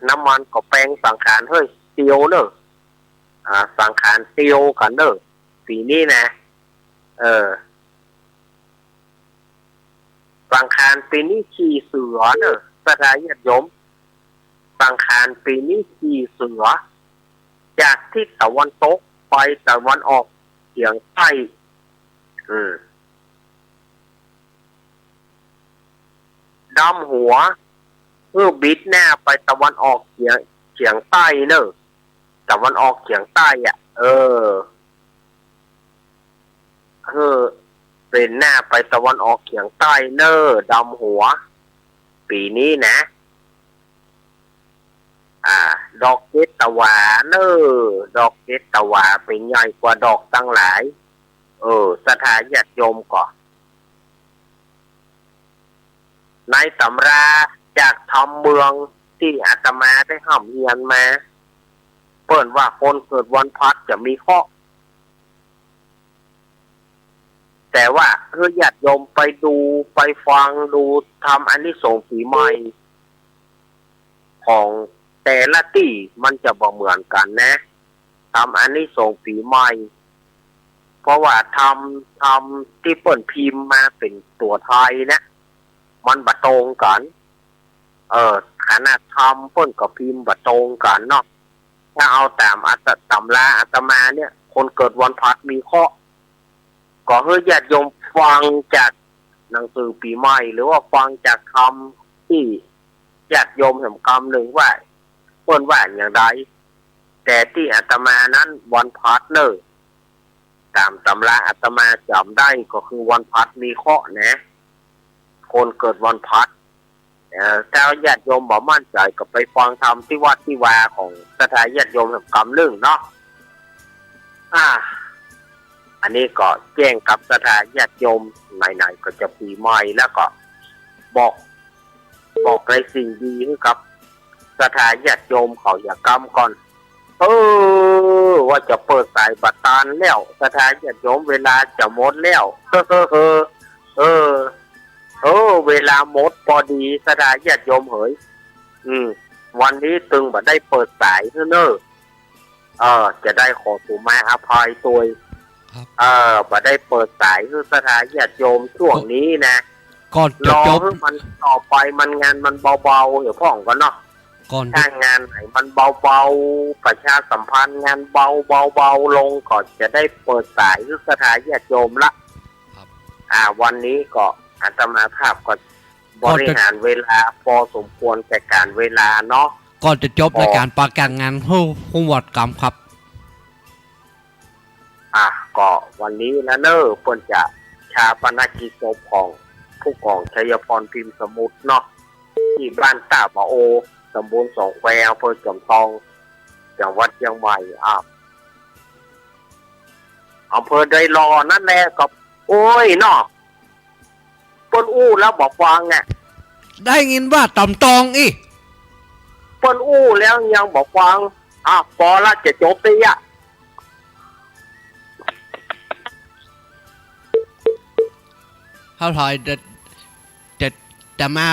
น้ำมันก็แปงสังขารเฮ้ย เตียวเน่อ อ่า สังขารเตียวกั๋นเน่อ ปี๋นี้นะ เออ สังขารปี๋นี้ขี่เสือเน่อ ศรัทธาญาติโยม สังขารปี๋นี้ขี่เสือ จากทิศตะวันตกไปตะวันออกเฉียงใต้ อืม ดำหัว เพื่อบิดหน้าไปตะวันออกเฉียง เฉียงใต้เน่อ ตะวันออกเฉียงใต้อะ เออ เออ เป๋นหน้าไปตะวันออกเฉียงใต้เน่อ ดำหัว ปี๋นี้นะ อ่า ดอกเกตวาเน่อ ดอกเกตวาเป๋นใหญ่กว่าดอกตังหลาย เออ ศรัทธาญาติโยมก็ ในต๋ำราจากธรรมเมืองตี้อาตมาได้ฮ่ำเฮียนมา เปิ้นว่าคนเกิดวันพฤหัสจะมีเคราะห์ แต่ว่าหื้อญาติโยมไปดูไปฟังดูธรรมอานิสงส์ปี๋ใหม่ ของ แต่ละตี้มันจะบ่เหมือนกั๋นนะ ธรรมอานิสงส์ปี๋ใหม่ เพราะว่าธรรม ธรรมตี้เปิ้นพิมพ์มาเป๋นตั๋วไทยนะ มันบ่ตรงกั๋น เออ ขนาดธรรมเปิ้นก็พิมพ์บ่ตรงกั๋นเนาะ ถ้าเอาต๋ามอาต- ต๋ำราอาตมาเนี่ย คนเกิดวันพฤหัสมีเคราะห์ ก็หื้อญาติโยมฟังจากหนังสือปี๋ใหม่ หรือว่าฟังจากธรรมตี้ญาติโยมแหมกำนึ่งว่า เปิ้นว่าอย่างใด แต่ตี้อาตมานั้นวันพฤหัสเน่อ ต๋ามต๋ำราอาตมาจ๋ำได้ก็คือวันพฤหัสมีเคราะห์นะ คนเกิดวันพฤหัส เอ่อ ถ้าญาติโยมบ่มั่นใจ๋ก็ไปฟังธรรมตี้วัดตี้วาของศรัทธาญาติโยมแหมกำนึ่งเนาะ อ่า อันนี้ก็แจ้งกับศรัทธาญาติโยม ไหนๆ ก็จะปี๋ใหม่แล้วก็บอก บอกในสิ่งดีหื้อกับศรัทธาญาติโยมเขาเหียกำก่อน เออ ว่าจะเปิดสายบ่ตานแล้ว ศรัทธาญาติโยม เวลาจะหมดแล้ว เออ เออ เออ เวลาหมดปอดี ศรัทธาญาติโยมเหย อืม วันนี้ตึงบ่ได้เปิดสายหื้อเน่อ เออ จะได้ขอสุมาอภัยตวย ครับ เออ บ่ได้เปิดสายหื้อศรัทธาญาติโยมช่วงนี้นะ ก่อนจะ รอ จบ หื้อมันต่อไปมันงานมันเบาๆ เหียพ่องก่อนเนาะ ก่อนจะ ถ้างานไหนมันเบาๆ ประชาสัมพันธ์งานเบาๆ เบาๆ ลงก็จะได้เปิดสายหื้อศรัทธาญาติโยมละ ครับ อ่า วันนี้ก็อาตมาภาพก็ บริหารเวลาปอสมควรแก่ก๋านเวลาเนาะ ก่อนจะจบรายก๋าน ปอ ปากก๋านงาน ฮู้ ฮู้วอดกำครับ อ่ะ ก็วันนี้นะเน่อ เปิ้นจะฌาปนกิจศพของผู้กองชัยพร พิมพ์สมุทรเนาะ ตี้บ้านต้าบ่าโอ ต๋ำบลสองแคว อำเภอจอมทอง จังหวัดเจียงใหม่ อ่ะ อำเภอดอยหล่อนั่นแหละ ก็ โอ้ยเนาะ เปิ้นอู้แล้วบ่ฟังอะ ได้ยินว่าต่ำตองอี้ เปิ้นอู้แล้วยังบ่ฟัง อ่ะ ปอละ จะจบตี้อะ เฮาถอย เดี๋ยว เดี๋ยวจะมา